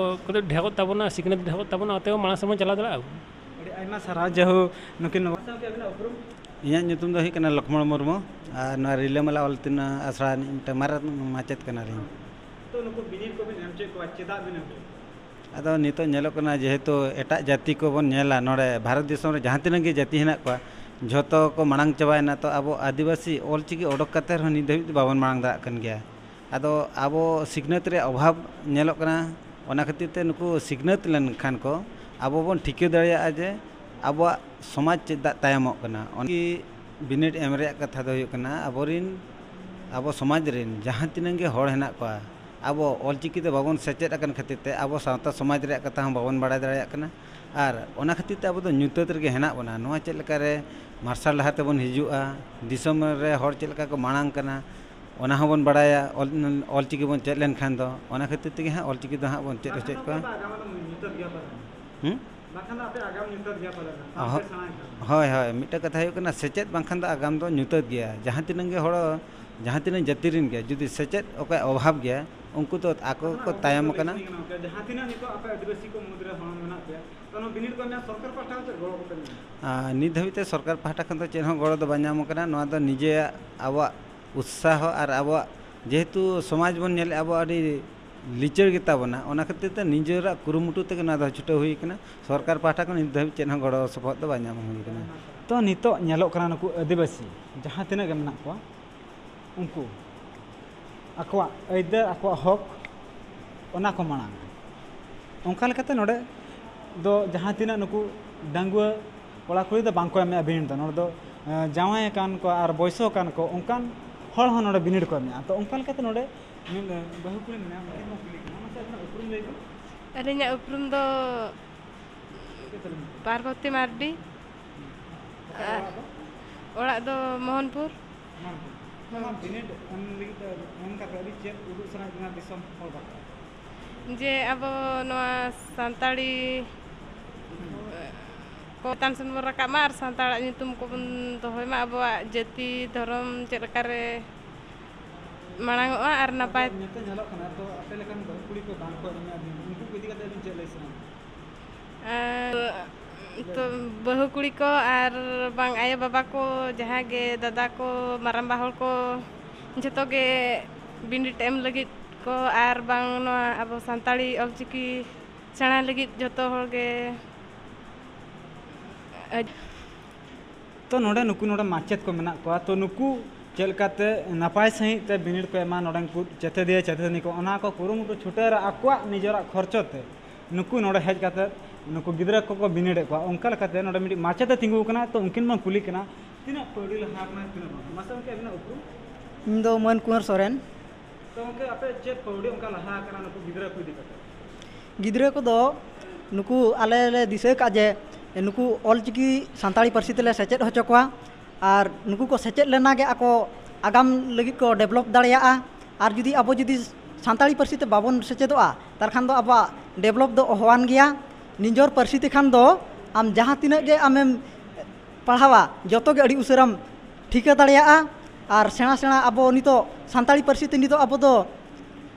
ᱠᱟᱹᱴᱤᱡ ᱰᱷᱮᱨᱚᱜ ᱛᱟᱵᱚᱱᱟ, ᱥᱤᱠᱷᱱᱟᱹᱛ ᱰᱷᱮᱨᱚᱜ ᱛᱟᱵᱚᱱᱟ, ᱚᱱᱟᱛᱮ ᱢᱟᱲᱟᱝ ᱥᱮᱫ ᱵᱚᱱ ᱪᱟᱞᱟᱣ ᱫᱟᱲᱮᱭᱟᱜᱼᱟ᱾ ᱟᱹᱰᱤ ᱟᱭᱢᱟ ᱥᱟᱨᱦᱟᱣ᱾ ᱡᱟᱦᱳ, ᱱᱩᱠᱤᱱ ᱱᱚᱣᱟ ᱥᱟᱶᱛᱮ ᱟᱹᱵᱤᱱᱟᱜ ᱩᱯᱨᱩᱢ? ᱤᱧᱟᱹᱜ ᱧᱩᱛᱩᱢ ᱫᱚ ᱦᱩᱭᱩᱜ ᱠᱟᱱᱟ ᱞᱚᱠᱷᱢᱚᱬ ᱢᱩᱨᱢᱩ, ᱟᱨ ᱱᱚᱣᱟ ᱨᱤᱞᱟᱹᱢᱟᱞᱟ ᱚᱞ ᱤᱛᱩᱱ ᱟᱥᱲᱟ ᱨᱤᱱᱤᱡ ᱢᱤᱫᱴᱟᱝ ᱢᱟᱨᱟᱝ ᱢᱟᱪᱮᱫ ᱠᱟᱱᱟᱞᱤᱧ᱾ ᱛᱚ, ᱱᱩᱠᱩ ᱵᱤᱱᱤᱰ ᱠᱚᱵᱤᱱ ᱮᱢ ᱦᱚᱪᱚᱭᱮᱫ ᱠᱚᱣᱟ, ᱪᱮᱫᱟᱜ ᱵᱤᱱ ᱮᱢ ᱦᱚᱪᱚᱭᱮᱫ ᱠᱚᱣᱟ? ᱟᱫᱚ ᱱᱤᱛᱚᱜ ᱧᱮᱞᱚᱜ ᱠᱟᱱᱟ, ᱡᱮᱦᱮᱛᱩ ᱮᱴᱟᱜ ᱡᱟᱹᱛᱤ ᱠᱚᱵᱚᱱ ᱧᱮᱞᱟ, ᱱᱚᱰᱮ ᱵᱷᱟᱨᱚᱛ ᱫᱤᱥᱚᱢ ᱨᱮ ᱡᱟᱦᱟᱸ ᱛᱤᱱᱟᱹᱜ ᱜᱮ ᱡᱟᱹᱛᱤ ᱦᱮᱱᱟᱜ ᱠᱚᱣᱟ, ᱡᱷᱚᱛᱚ ᱠᱚ ᱢᱟᱲᱟᱝ ᱪᱟᱵᱟᱭᱮᱱᱟ᱾ ᱛᱚ, ᱟᱵᱚ ᱟᱹᱫᱤᱵᱟᱹᱥᱤ ᱚᱞᱪᱤᱠᱤ ᱚᱰᱚᱠ ᱠᱟᱛᱮ ᱨᱮᱦᱚᱸ ᱱᱤᱛ ᱫᱷᱟᱹᱵᱤᱡ ᱫᱚ ᱵᱟᱵᱚᱱ ᱢᱟᱲᱟᱝ ᱫᱟᱲᱮᱭᱟᱜ ᱠᱟᱱ ᱜᱮᱭᱟ᱾ ᱟᱫᱚ ᱟᱵᱚ ᱥᱤᱠᱷᱱᱟᱹᱛ ᱨᱮᱭᱟᱜ ᱚᱵᱷᱟᱵᱽ ᱧᱮᱞᱚᱜ ᱠᱟᱱᱟ᱾ ᱚᱱᱟ ᱠᱷᱟᱹᱛᱤᱨ ᱛᱮ ᱱᱩᱠᱩ ᱥᱤᱠᱷᱱᱟᱹᱛ ᱞᱮᱱᱠᱷᱟᱱ ᱠᱚ, ᱟᱵᱚ ᱵᱚᱱ ᱴᱷᱤᱠᱟᱹ ᱫᱟᱲᱮᱭᱟᱜᱼᱟ ᱡᱮ ᱟᱵᱚᱣᱟᱜ ᱥᱚᱢᱟᱡᱽ ᱪᱮᱫᱟᱜ ᱛᱟᱭᱚᱢᱚᱜ ᱠᱟᱱᱟ᱾ ᱚᱱᱟ ᱵᱤᱱᱤᱰ ᱮᱢ ᱨᱮᱭᱟᱜ ᱠᱟᱛᱷᱟ ᱫᱚ ᱦᱩᱭᱩᱜ ᱠᱟᱱᱟ, ᱟᱵᱚᱨᱤᱱ, ᱟᱵᱚ ᱥᱚᱢᱟᱡᱽ ᱨᱤᱱ ᱡᱟᱦᱟᱸ ᱛᱤᱱᱟᱹᱜ ᱜᱮ ᱦᱚᱲ ᱦᱮᱱᱟᱜ ᱠᱚᱣᱟ, ᱟᱵᱚ ᱚᱞᱪᱤᱠᱤ ᱛᱮ ᱵᱟᱵᱚᱱ ᱥᱮᱪᱮᱫ ᱟᱠᱟᱱ ᱠᱷᱟᱹᱛᱤᱨ ᱛᱮ ᱟᱵᱚ ᱥᱟᱶᱛᱟ ᱥᱚᱢᱟᱡᱽ ᱨᱮᱭᱟᱜ ᱠᱟᱛᱷᱟ ᱦᱚᱸ ᱵᱟᱵᱚᱱ ᱵᱟᱲᱟᱭ ᱫᱟᱲᱮᱭᱟᱜ ᱠᱟᱱᱟ᱾ ᱟᱨ ᱚᱱᱟ ᱠᱷᱟᱹᱛᱤᱨ ᱛᱮ ᱟᱵᱚ ᱫᱚ ᱧᱩᱛᱟᱹᱛ ᱨᱮᱜᱮ ᱦᱮᱱᱟᱜ ᱵᱚᱱᱟ᱾ ᱱᱚᱣᱟ ᱪᱮᱫ ᱞᱮᱠᱟᱨᱮ ᱢᱟᱨᱥᱟᱞ ᱰᱟᱦᱟᱨ ᱛᱮᱵᱚᱱ ᱦᱤᱡᱩᱜᱼᱟ, ᱫᱤᱥᱚᱢ ᱨᱮ ᱦᱚᱲ ᱪᱮᱫ ᱞᱮᱠᱟ ᱠᱚ ᱢᱟᱲᱟᱝ ᱠᱟᱱᱟ, ᱚᱱᱟ ᱦᱚᱸᱵᱚᱱ ᱵᱟᱲᱟᱭᱟ᱾ ᱚᱞ, ᱚᱞᱪᱤᱠᱤ ᱵᱚᱱ ᱪᱮᱫ ᱞᱮᱱᱠᱷᱟᱱ ᱫᱚ, ᱚᱱᱟ ᱠᱷᱟᱹᱛᱤᱨ ᱛᱮᱜᱮ ᱦᱟᱸᱜ ᱚᱞᱪᱤᱠᱤ ᱫᱚ ᱦᱟᱸᱜ ᱵᱚᱱ ᱪᱮᱫ ᱦᱚᱪᱚᱭᱮᱫ ᱠᱚᱣᱟ᱾ ᱵᱟᱠᱷᱟᱱ ᱫᱚ ᱟᱯᱮ ᱟᱜᱟᱢ ᱫᱚ ᱧᱩᱛᱟᱹᱛ ᱜᱮᱭᱟ ᱯᱟᱞᱮᱱ᱾ ᱦᱩᱸ? ᱵᱟᱠᱷᱟᱱ ᱫᱚ ᱟᱯᱮ ᱟᱜᱟᱢ ᱧᱩᱛᱟᱹᱛ ᱜᱮᱭᱟ ᱯᱟᱞᱮᱱ, ᱵᱟᱝ ᱯᱮ ᱦᱚ-, ᱥᱮᱬᱟᱭ ᱠᱷᱟᱱ᱾ ᱦᱳᱭ, ᱦᱳᱭ, ᱢᱤᱫᱴᱮᱱ ᱠᱟᱛᱷᱟ ᱦᱩᱭᱩᱜ ᱠᱟᱱᱟ, ᱥᱮᱪᱮᱫ ᱵᱟᱝᱠᱷᱟᱱ ᱫᱚ ᱟᱜᱟᱢ ᱫᱚ ᱧᱩᱛᱟᱹᱛ ᱜᱮᱭᱟ᱾ ᱡᱟᱦᱟᱸ ᱛᱤᱱᱟᱹᱜ ᱜᱮ ᱦᱚᱲ, ᱡᱟᱦᱟᱸ ᱛᱤᱱᱟᱹᱜ ᱡᱟᱹᱛᱤ ᱨᱮᱱ ᱜᱮ, ᱡᱩᱫᱤ ᱥᱮᱪᱮᱫ ᱚᱠᱚᱭᱟᱜ ᱚᱵᱷᱟᱵᱽ ᱜᱮᱭᱟ, ᱩᱱᱠᱩ ᱫᱚ ᱟᱠᱚ ᱠᱚ ᱛᱟᱭᱚᱢ ᱟᱠᱟᱱᱟ᱾ ᱡᱟᱦᱟᱸ ᱛᱤᱱᱟᱹᱜ ᱱᱤᱛᱚᱜ ᱟᱯᱮ ᱟᱹᱫᱤᱵᱟᱹᱥᱤ ᱠᱚ ᱢᱩᱫᱽᱨᱮ ᱦᱚᱲ ᱢᱮᱱᱟᱜ ᱯᱮᱭᱟ, ᱛᱚ, ᱱᱚᱣᱟ ᱵᱤᱱᱤᱰ ᱠᱚ ᱧᱟᱢ ᱥᱚᱨᱠᱟᱨ ᱯᱟᱦᱴᱟ ᱠᱷᱚᱱ ᱪᱮᱫ ᱜᱚᱲᱚ ᱠᱚᱯᱮ ᱧᱟᱢᱟ? ᱟᱨ ᱱᱤᱛ ᱫᱷᱟᱹᱵᱤᱡ ᱛᱮ ᱥᱚᱨᱠᱟᱨ ᱯᱟᱦᱴᱟ ᱠᱷᱚᱱ ᱫᱚ ᱪᱮᱫ ᱦᱚᱸ ᱜᱚᱲᱚ ᱫᱚ ᱵᱟᱝ ᱧᱟᱢ ᱟᱠᱟᱱᱟ᱾ ᱱᱚᱣᱟ ᱫᱚ ᱱᱤᱡᱮᱭᱟᱜ ᱟᱵᱚᱣᱟᱜ ᱩᱛᱥᱟᱦᱚ ᱟᱨ ᱟᱵᱚᱣᱟᱜ ᱡᱮᱦᱮᱛᱩ ᱥᱚᱢᱟᱡᱽ ᱵᱚᱱ ᱧᱮᱞᱮᱫᱼᱟ, ᱟᱵᱚ ᱟᱹᱰᱤ ᱞᱤᱪᱟᱹᱲ ᱜᱮᱛᱟ ᱵᱚᱱᱟ, ᱚᱱᱟ ᱠᱷᱟᱹᱛᱤᱨ ᱛᱮ ᱱᱤᱡᱮᱨᱟᱜ ᱠᱩᱨᱩᱢᱩᱴᱩ ᱛᱮᱜᱮ ᱱᱚᱣᱟ ᱫᱚ ᱪᱷᱩᱴᱟᱹᱣ ᱦᱩᱭ ᱟᱠᱟᱱᱟ᱾ ᱥᱚᱨᱠᱟᱨ ᱯᱟᱦᱴᱟ ᱠᱷᱚᱱ ᱱᱤᱛ ᱫᱷᱟᱹᱵᱤᱡ ᱪᱮᱫ ᱦᱚᱸ ᱜᱚᱲᱚ ᱥᱚᱯᱚᱦᱚᱫ ᱫᱚ ᱵᱟᱭ ᱧᱟᱢ ᱦᱩᱭ ᱟᱠᱟᱱᱟ᱾ ᱛᱚ, ᱱᱤᱛᱚᱜ ᱧᱮᱞᱚᱜ ᱠᱟᱱᱟ, ᱱᱩᱠᱩ ᱟᱹᱫᱤᱵᱟᱹᱥᱤ ᱡᱟᱦᱟᱸ ᱛᱤᱱᱟᱹᱜ ᱜᱮ ᱢᱮᱱᱟᱜ ᱠᱚᱣᱟ, ᱩᱱᱠᱩ ᱟᱠᱚᱣᱟᱜ ᱟᱹᱭᱫᱟᱹᱨ, ᱟᱠᱚᱣᱟᱜ ᱦᱚᱠ, ᱚᱱᱟ ᱠᱚ ᱢᱟᱲᱟᱝ᱾ ᱚᱱᱠᱟ ᱞᱮᱠᱟᱛᱮ ᱱᱚᱰᱮ ᱫᱚ ᱡᱟᱦᱟᱸ ᱛᱤᱱᱟᱹᱜ ᱱᱩᱠᱩ ᱰᱟᱺᱜᱩᱣᱟᱹ ᱠᱚᱲᱟ ᱠᱩᱲᱤ ᱫᱚ ᱵᱟᱝ ᱠᱚ ᱮᱢᱮᱜᱼᱟ ᱵᱤᱱᱤᱰ ᱫᱚ᱾ ᱱᱚᱰᱮ ᱫᱚ, ᱮᱸ, ᱡᱟᱶᱟᱭ ᱟᱠᱟᱱ ᱠᱚ ᱟᱨ ᱵᱚᱭᱥᱚ ᱟᱠᱟᱱ ᱠᱚ, ᱚᱱᱠᱟᱱ ᱦᱚᱲ ᱦᱚᱸ ᱱᱚᱰᱮ ᱵᱤᱱᱤᱰ ᱠᱚ ᱮᱢᱮᱜᱼᱟ᱾ ᱛᱚ, ᱚᱱᱠᱟ ᱞᱮᱠᱟᱛᱮ ᱱᱚᱰᱮ ᱢᱤᱫ, ᱮᱸ, ᱵᱟᱹᱦᱩ ᱠᱩᱲᱤ ᱢᱮᱱᱟᱭᱟ, ᱩᱱᱤ ᱴᱷᱮᱱ ᱵᱚᱱ ᱠᱩᱞᱤ ᱠᱟᱱᱟ᱾ ᱢᱟᱥᱮ ᱟᱹᱵᱤᱱᱟᱜ ᱩᱯᱨᱩᱢ ᱞᱟᱹᱭ ᱵᱤᱱ᱾ ᱟᱹᱞᱤᱧᱟᱜ ᱩᱯᱨᱩᱢ ᱫᱚ ᱪᱮᱫ ᱛᱟᱹᱵᱤᱱ? ᱯᱟᱨᱵᱚᱛᱤ ᱢᱟᱨᱰᱤ᱾ ᱚᱠᱟ ᱟᱨ ᱚᱲᱟᱜ ᱫᱚ? ᱚᱲᱟᱜ ᱫᱚ ᱢᱳᱦᱚᱱᱯᱩᱨ᱾ ᱢᱳᱦᱚᱱᱯᱩᱨ᱾ ᱦᱮᱸ᱾ ᱚᱱᱟ ᱵᱤᱱᱤᱰ ᱮᱢ ᱞᱟᱹᱜᱤᱫ ᱛᱮ ᱮᱢ ᱠᱟᱛᱮ ᱟᱹᱰᱤ ᱪᱮᱫ ᱩᱫᱩᱜ ᱥᱟᱱᱟᱭᱮᱫ ᱵᱮᱱᱟ ᱫᱤᱥᱚᱢ ᱦᱚᱲ ᱵᱟᱠᱷᱨᱟ? ᱡᱮ ᱟᱵᱚ ᱱᱚᱣᱟ ᱥᱟᱱᱛᱟᱲᱤ ᱠᱚ ᱪᱮᱛᱟᱱ ᱥᱮᱱ ᱵᱚᱱ ᱨᱟᱠᱟᱵ ᱢᱟ ᱟᱨ ᱥᱟᱱᱛᱟᱲᱟᱜ ᱧᱩᱛᱩᱢ ᱠᱚᱵᱚᱱ ᱫᱚᱦᱚᱭ ᱢᱟ, ᱟᱵᱚᱣᱟᱜ ᱡᱟᱹᱛᱤ ᱫᱷᱚᱨᱚᱢ ᱪᱮᱫ ᱞᱮᱠᱟᱨᱮ ᱢᱟᱲᱟᱝ ᱚᱜᱼᱟ ᱟᱨ ᱱᱟᱯᱟᱭ᱾ ᱱᱤᱛᱚᱜ ᱧᱮᱞᱚᱜ ᱠᱟᱱᱟ, ᱛᱚ ᱟᱯᱮ ᱞᱮᱠᱟᱱ ᱵᱟᱹᱦᱩ ᱠᱩᱲᱤ ᱠᱚ ᱵᱟᱝ ᱠᱚ ᱮᱢᱮᱜᱼᱟ, ᱩᱱᱠᱩ ᱠᱚ ᱤᱫᱤ ᱠᱟᱛᱮ ᱟᱹᱵᱤᱱ ᱪᱮᱫ ᱞᱟᱹᱭ ᱥᱟᱱᱟ? ᱟᱨ ᱛᱚ ᱵᱟᱹᱦᱩ ᱠᱩᱲᱤ ᱠᱚ ᱟᱨ ᱵᱟᱝ ᱟᱭᱳ ᱵᱟᱵᱟ ᱠᱚ, ᱡᱟᱦᱟᱸ ᱜᱮ ᱫᱟᱫᱟ ᱠᱚ, ᱢᱟᱨᱟᱝᱵᱟ ᱦᱚᱲ ᱠᱚ, ᱡᱷᱚᱛᱚ ᱜᱮ ᱵᱤᱱᱤᱰ ᱮᱢ ᱞᱟᱹᱜᱤᱫ ᱠᱚ ᱟᱨ ᱵᱟᱝ ᱱᱚᱣᱟ ᱟᱵᱚ ᱥᱟᱱᱛᱟᱲᱤ ᱚᱞᱪᱤᱠᱤ ᱥᱮᱬᱟᱭ ᱞᱟᱹᱜᱤᱫ ᱡᱷᱚᱛᱚ ᱦᱚᱲ ᱜᱮ ᱟᱹᱰ- ᱛᱚ ᱱᱚᱰᱮ ᱱᱩᱠᱩ ᱱᱚᱰᱮ ᱢᱟᱪᱮᱫ ᱠᱚ ᱢᱮᱱᱟᱜ ᱠᱚᱣᱟ, ᱛᱚ ᱱᱩᱠᱩ ᱪᱮᱫ ᱞᱮᱠᱟᱛᱮ ᱱᱟᱯᱟᱭ ᱥᱟᱺᱦᱤᱡ ᱛᱮ ᱵᱤᱱᱤᱰ ᱠᱚ ᱮᱢᱟ, ᱱᱚᱰᱮᱱ ᱠᱚ ᱪᱮᱛᱮᱫᱤᱭᱟᱹ ᱪᱮᱛᱮᱫᱤᱱᱤ ᱠᱚ ᱚᱱᱟ ᱠᱚ ᱠᱩᱨᱩᱢᱩᱴᱩ ᱪᱷᱩᱴᱟᱹᱣ ᱨᱮ ᱟᱠᱚᱣᱟᱜ ᱱᱤᱡᱮᱨᱟᱜ ᱠᱷᱚᱨᱪᱚ ᱛᱮ ᱱᱩᱠᱩ ᱱᱚᱰᱮ ᱦᱮᱡ ᱠᱟᱛᱮ ᱱᱩᱠᱩ ᱜᱤᱫᱽᱨᱟᱹ ᱠᱚᱠᱚ ᱵᱤᱱᱤᱰ ᱮᱫ ᱠᱚᱣᱟ᱾ ᱚᱱᱠᱟ ᱞᱮᱠᱟᱛᱮ ᱱᱚᱰᱮ ᱢᱤᱫᱴᱤᱡ ᱢᱟᱪᱮᱛ ᱮ ᱛᱤᱸᱜᱩ ᱟᱠᱟᱱᱟ, ᱛᱚ ᱩᱱᱠᱤᱱ ᱵᱚᱱ ᱠᱩᱞᱤ ᱠᱤᱱᱟ ᱛᱤᱱᱟᱹᱜ ᱯᱟᱹᱣᱲᱤ ᱞᱟᱦᱟ ᱟᱠᱟᱱᱟ, ᱛᱤᱱᱟᱹᱜ ᱵᱟᱝ᱾ ᱢᱟᱥᱮ ᱜᱚᱢᱠᱮ, ᱟᱹᱵᱤᱱᱟᱜ ᱩᱯᱨᱩᱢ? ᱤᱧ ᱫᱚ ᱢᱟᱹᱱ ᱠᱩᱸᱣᱟᱨ ᱥᱚᱨᱮᱱ᱾ ᱛᱚ ᱜᱚᱢᱠᱮ, ᱟᱯᱮ ᱪᱮᱫ ᱯᱟᱹᱣᱲᱤ ᱚᱱᱠᱟ ᱞᱟᱦᱟ ᱟᱠᱟᱱᱟ ᱱᱩᱠᱩ ᱜᱤᱫᱽᱨᱟᱹ ᱠᱚ ᱤᱫᱤ ᱠᱟᱛᱮ? ᱜᱤᱫᱽᱨᱟᱹ ᱠᱚᱫᱚ ᱱᱩᱠᱩ ᱟᱞᱮ ᱞᱮ ᱫᱤᱥᱟᱹ ᱠᱟᱜᱼᱟ ᱡᱮ ᱱᱩᱠᱩ ᱚᱞᱪᱤᱠᱤ ᱥᱟᱱᱛᱟᱲᱤ ᱯᱟᱹᱨᱥᱤ ᱛᱮᱞᱮ ᱥᱮᱪᱮᱫ ᱦᱚᱪᱚ ᱠᱚᱣᱟ ᱟᱨ ᱱᱩᱠᱩ ᱠᱚ ᱥᱮᱪᱮᱫ ᱞᱮᱱᱟ ᱜᱮ ᱟᱠᱚ ᱟᱜᱟᱢ ᱞᱟᱹᱜᱤᱫ ᱠᱚ ᱰᱮᱵᱷᱞᱚᱯ ᱫᱟᱲᱮᱭᱟᱜᱼᱟ᱾ ᱟᱨ ᱡᱩᱫᱤ ᱟᱵᱚ ᱡᱩᱫᱤ ᱥᱟᱱᱛᱟᱲᱤ ᱯᱟᱹᱨᱥᱤ ᱛᱮ ᱵᱟᱵᱚᱱ ᱥᱮᱪᱮᱫᱚᱜᱼᱟ, ᱛᱟᱦᱚᱞᱮ ᱠᱷᱟᱱ ᱫᱚ ᱟᱵᱚᱣᱟᱜ ᱰᱮᱵᱷᱞᱚᱯ ᱫᱚ ᱚᱦᱚᱣᱟᱱ ᱜᱮᱭᱟ᱾ ᱱᱤᱡᱚᱨ ᱯᱟᱹᱨᱥᱤ ᱛᱮᱠᱷᱟᱱ ᱫᱚ ᱟᱢ ᱡᱟᱦᱟᱸ ᱛᱤᱱᱟᱹᱜ ᱜᱮ ᱟᱢᱮᱢ ᱯᱟᱲᱦᱟᱣᱟ, ᱡᱚᱛᱚ ᱜᱮ ᱟᱹᱰᱤ ᱩᱥᱟᱹᱨᱟᱢ ᱴᱷᱤᱠᱟᱹ ᱫᱟᱲᱮᱭᱟᱜᱼᱟ᱾ ᱟᱨ ᱥᱮᱬᱟ ᱥᱮᱬᱟ ᱟᱵᱚ ᱱᱤᱛᱚᱜ ᱥᱟᱱᱛᱟᱲᱤ ᱯᱟᱹᱨᱥᱤ ᱛᱮ ᱱᱤᱛᱚᱜ ᱟᱵᱚ ᱫᱚ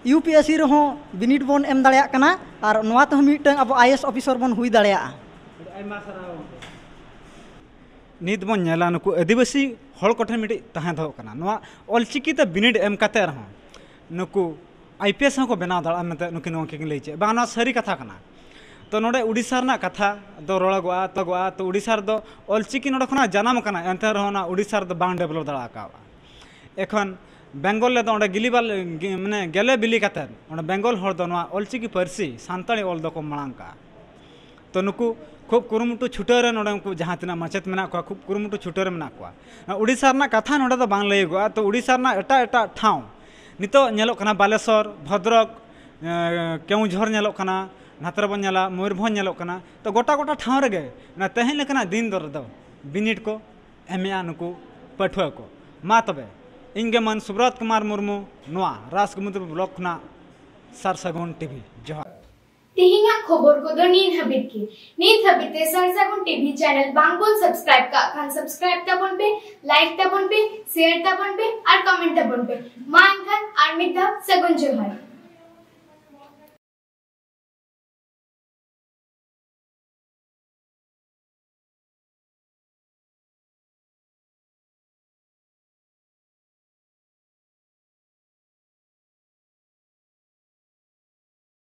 ᱤᱭᱩ ᱯᱤ ᱮᱥ ᱥᱤ ᱨᱮᱦᱚᱸ ᱵᱤᱱᱤᱰ ᱵᱚᱱ ᱮᱢ ᱫᱟᱲᱮᱭᱟᱜ ᱠᱟᱱᱟ ᱟᱨ ᱱᱚᱣᱟ ᱛᱮᱦᱚᱸ ᱢᱤᱫᱴᱟᱝ ᱟᱵᱚ ᱟᱭ ᱮ ᱮᱥ ᱚᱯᱷᱤᱥᱟᱨ ᱵᱚᱱ ᱦᱩᱭ ᱫᱟᱲᱮᱭᱟᱜᱼᱟ᱾ ᱟᱹᱰᱤ ᱟᱭᱢᱟ ᱥᱟᱨᱦᱟᱣ ᱜᱚᱢᱠᱮ᱾ ᱱᱤᱛ ᱵᱚᱱ ᱧᱮᱞᱟ ᱱᱩᱠᱩ ᱟᱹᱫᱤᱵᱟᱹᱥᱤ ᱦᱚᱲ ᱠᱚᱴᱷᱮᱱ ᱢᱤᱫᱴᱤᱡ ᱛᱟᱦᱮᱸ ᱫᱚᱦᱚᱜ ᱠᱟᱱᱟ, ᱱᱚᱣᱟ ᱚᱞᱪᱤᱠᱤ ᱛᱮ ᱵᱤᱱᱤᱰ ᱮᱢ ᱠᱟᱛᱮ ᱨᱮᱦᱚᱸ ᱱᱩᱠᱩ ᱟᱭ ᱯᱤ ᱮᱥ ᱦᱚᱸᱠᱚ ᱵᱮᱱᱟᱣ ᱫᱟᱲᱮᱭᱟᱜᱼᱟ ᱢᱮᱱᱛᱮ ᱱᱩᱠᱤᱱ ᱜᱚᱢᱠᱮ ᱠᱤᱱ ᱞᱟᱹᱭ ᱪᱮᱫ ᱵᱟᱝ, ᱱᱚᱣᱟ ᱥᱟᱹᱨᱤ ᱠᱟᱛᱷᱟ ᱠᱟᱱᱟ᱾ ᱛᱚ ᱱᱚᱰᱮ ᱩᱰᱤᱥᱟ ᱨᱮᱱᱟᱜ ᱠᱟᱛᱷᱟ ᱫᱚ ᱨᱚᱲᱚᱜᱚᱜᱼᱟ, ᱛᱚᱜᱚᱜᱼᱟ, ᱛᱚ ᱩᱰᱤᱥᱟ ᱨᱮᱫᱚ ᱚᱞᱪᱤᱠᱤ ᱱᱚᱰᱮ ᱠᱷᱚᱱᱟᱜ ᱡᱟᱱᱟᱢ ᱟᱠᱟᱱᱟ, ᱮᱱᱛᱮ ᱨᱮᱦᱚᱸ ᱚᱱᱟ ᱩᱰᱤᱥᱟ ᱨᱮᱫᱚ ᱵᱟᱝ ᱰᱮᱵᱷᱞᱚᱯ ᱫᱟᱲᱮ ᱟᱠᱟᱣᱟ᱾ ᱮᱠᱷᱚᱱ ᱵᱮᱝᱜᱚᱞ ᱨᱮᱫᱚ ᱚᱸᱰᱮ ᱜᱤᱞᱤ ᱵᱟᱞ-, ᱜᱤ-, ᱢᱟᱱᱮ ᱜᱮᱞᱮ ᱵᱤᱞᱤ ᱠᱟᱛᱮᱫ ᱚᱸᱰᱮ ᱵᱮᱝᱜᱚᱞ ᱦᱚᱲ ᱫᱚ ᱱᱚᱣᱟ ᱚᱞᱪᱤᱠᱤ ᱯᱟᱹᱨᱥᱤ ᱥᱟᱱᱛᱟᱲᱤ ᱚᱞ ᱫᱚᱠᱚ ᱢᱟᱲᱟᱝ ᱠᱟᱜᱼᱟ᱾ ᱛᱚ ᱱᱩᱠᱩ ᱠᱷᱩᱵ ᱠᱩᱨᱩᱢᱩᱴᱩ ᱪᱷᱩᱴᱟᱹᱣ ᱨᱮ ᱱᱚᱰᱮ ᱩᱱᱠᱩ ᱡᱟᱦᱟᱸ ᱛᱤᱱᱟᱹᱜ ᱢᱟᱪᱮᱛ ᱢᱮᱱᱟᱜ ᱠᱚᱣᱟ, ᱠᱷᱩᱵ ᱠᱩᱨᱩᱢᱩᱴᱩ ᱪᱷᱩᱴᱟᱹᱣ ᱨᱮ ᱢᱮᱱᱟᱜ ᱠᱚᱣᱟ᱾ ᱩᱰᱤᱥᱟ ᱨᱮᱱᱟᱜ ᱠᱟᱛᱷᱟ ᱱᱚᱰᱮ ᱫᱚ ᱵᱟᱝ ᱞᱟᱹᱭᱟᱹᱜᱚᱜᱼᱟ᱾ ᱛᱚ ᱩᱰᱤᱥᱟ ᱨᱮᱱᱟᱜ ᱮᱴᱟᱜ ᱮᱴᱟᱜ ᱴᱷᱟᱶ ᱱᱤᱛᱚᱜ ᱧᱮᱞᱚᱜ ᱠᱟᱱᱟ, ᱵᱟᱞᱮᱥᱚᱨ, ᱵᱷᱚᱫᱨᱚᱠ, ᱮᱸ, ᱠᱮᱣᱚᱱᱡᱷᱚᱨ ᱧᱮᱞᱚᱜ ᱠᱟᱱᱟ, ᱱᱟᱛᱮ ᱨᱮᱵᱚᱱ ᱧᱮᱞᱟ ᱢᱚᱭᱩᱨᱵᱷᱚᱸᱡᱽ ᱧᱮᱞᱚᱜ ᱠᱟᱱᱟ᱾ ᱛᱚ ᱜᱚᱴᱟ ᱜᱚᱴᱟ ᱴᱷᱟᱶ ᱨᱮᱜᱮ ᱚᱱᱟ ᱛᱮᱦᱮᱧ ᱞᱮᱠᱟᱱᱟᱜ ᱫᱤᱱ ᱫᱚ ᱨᱮᱫᱚ ᱵᱤᱱᱤᱰ ᱠᱚ ᱮᱢᱮᱜᱼᱟ ᱱᱩᱠᱩ ᱯᱟᱹᱴᱷᱩᱣᱟᱹ ᱠᱚ᱾ ᱢᱟ ᱛᱚᱵᱮ, ᱤᱧ ᱜᱮ ᱢᱟᱹᱱ ᱥᱩᱵᱨᱚᱛ ᱠᱩᱢᱟᱨ ᱢᱩᱨᱢᱩ, ᱱᱚᱣᱟ ᱨᱟᱡᱽᱜᱚᱢᱚᱛᱤᱯᱩᱨ ᱵᱞᱚᱠ ᱠᱷᱚᱱᱟᱜ ᱥᱟᱨ ᱥᱟᱹᱜᱩᱱ ᱴᱤᱵᱷᱤ, ᱡᱚᱦᱟᱨ᱾ ᱛᱮᱦᱮᱧᱟᱜ ᱠᱷᱚᱵᱚᱨ ᱠᱚᱫᱚ ᱱᱤᱭᱟᱹ ᱦᱟᱹᱵᱤᱡ ᱜᱮ᱾ ᱱᱤᱛ ᱦᱟᱹᱵᱤᱡ ᱛᱮ ᱥᱟᱨ ᱥᱟᱹᱜᱩᱱ ᱴᱤᱵᱷᱤ ᱪᱮᱱᱮᱞ ᱵᱟᱝ ᱵᱚᱱ ᱥᱟᱵᱥᱠᱨᱟᱭᱤᱵ ᱠᱟᱜ ᱠᱷᱟᱱ ᱥᱟᱵᱥᱠᱨᱟᱭᱤᱵ ᱛᱟᱵᱚᱱ ᱯᱮ, ᱞᱟᱭᱤᱠ ᱛᱟᱵᱚᱱ ᱯᱮ, ᱥᱮᱭᱟᱨ ᱛᱟᱵᱚᱱ ᱯᱮ ᱟᱨ ᱠᱚᱢᱮᱱᱴ ᱛᱟᱵᱚᱱ ᱯᱮ᱾ ᱢᱟ ᱮᱱᱠᱷᱟᱱ ᱟᱨ ᱢᱤᱫ ᱫᱷᱟᱣ ᱥᱟᱹᱜᱩᱱ ᱡᱚᱦᱟᱨ᱾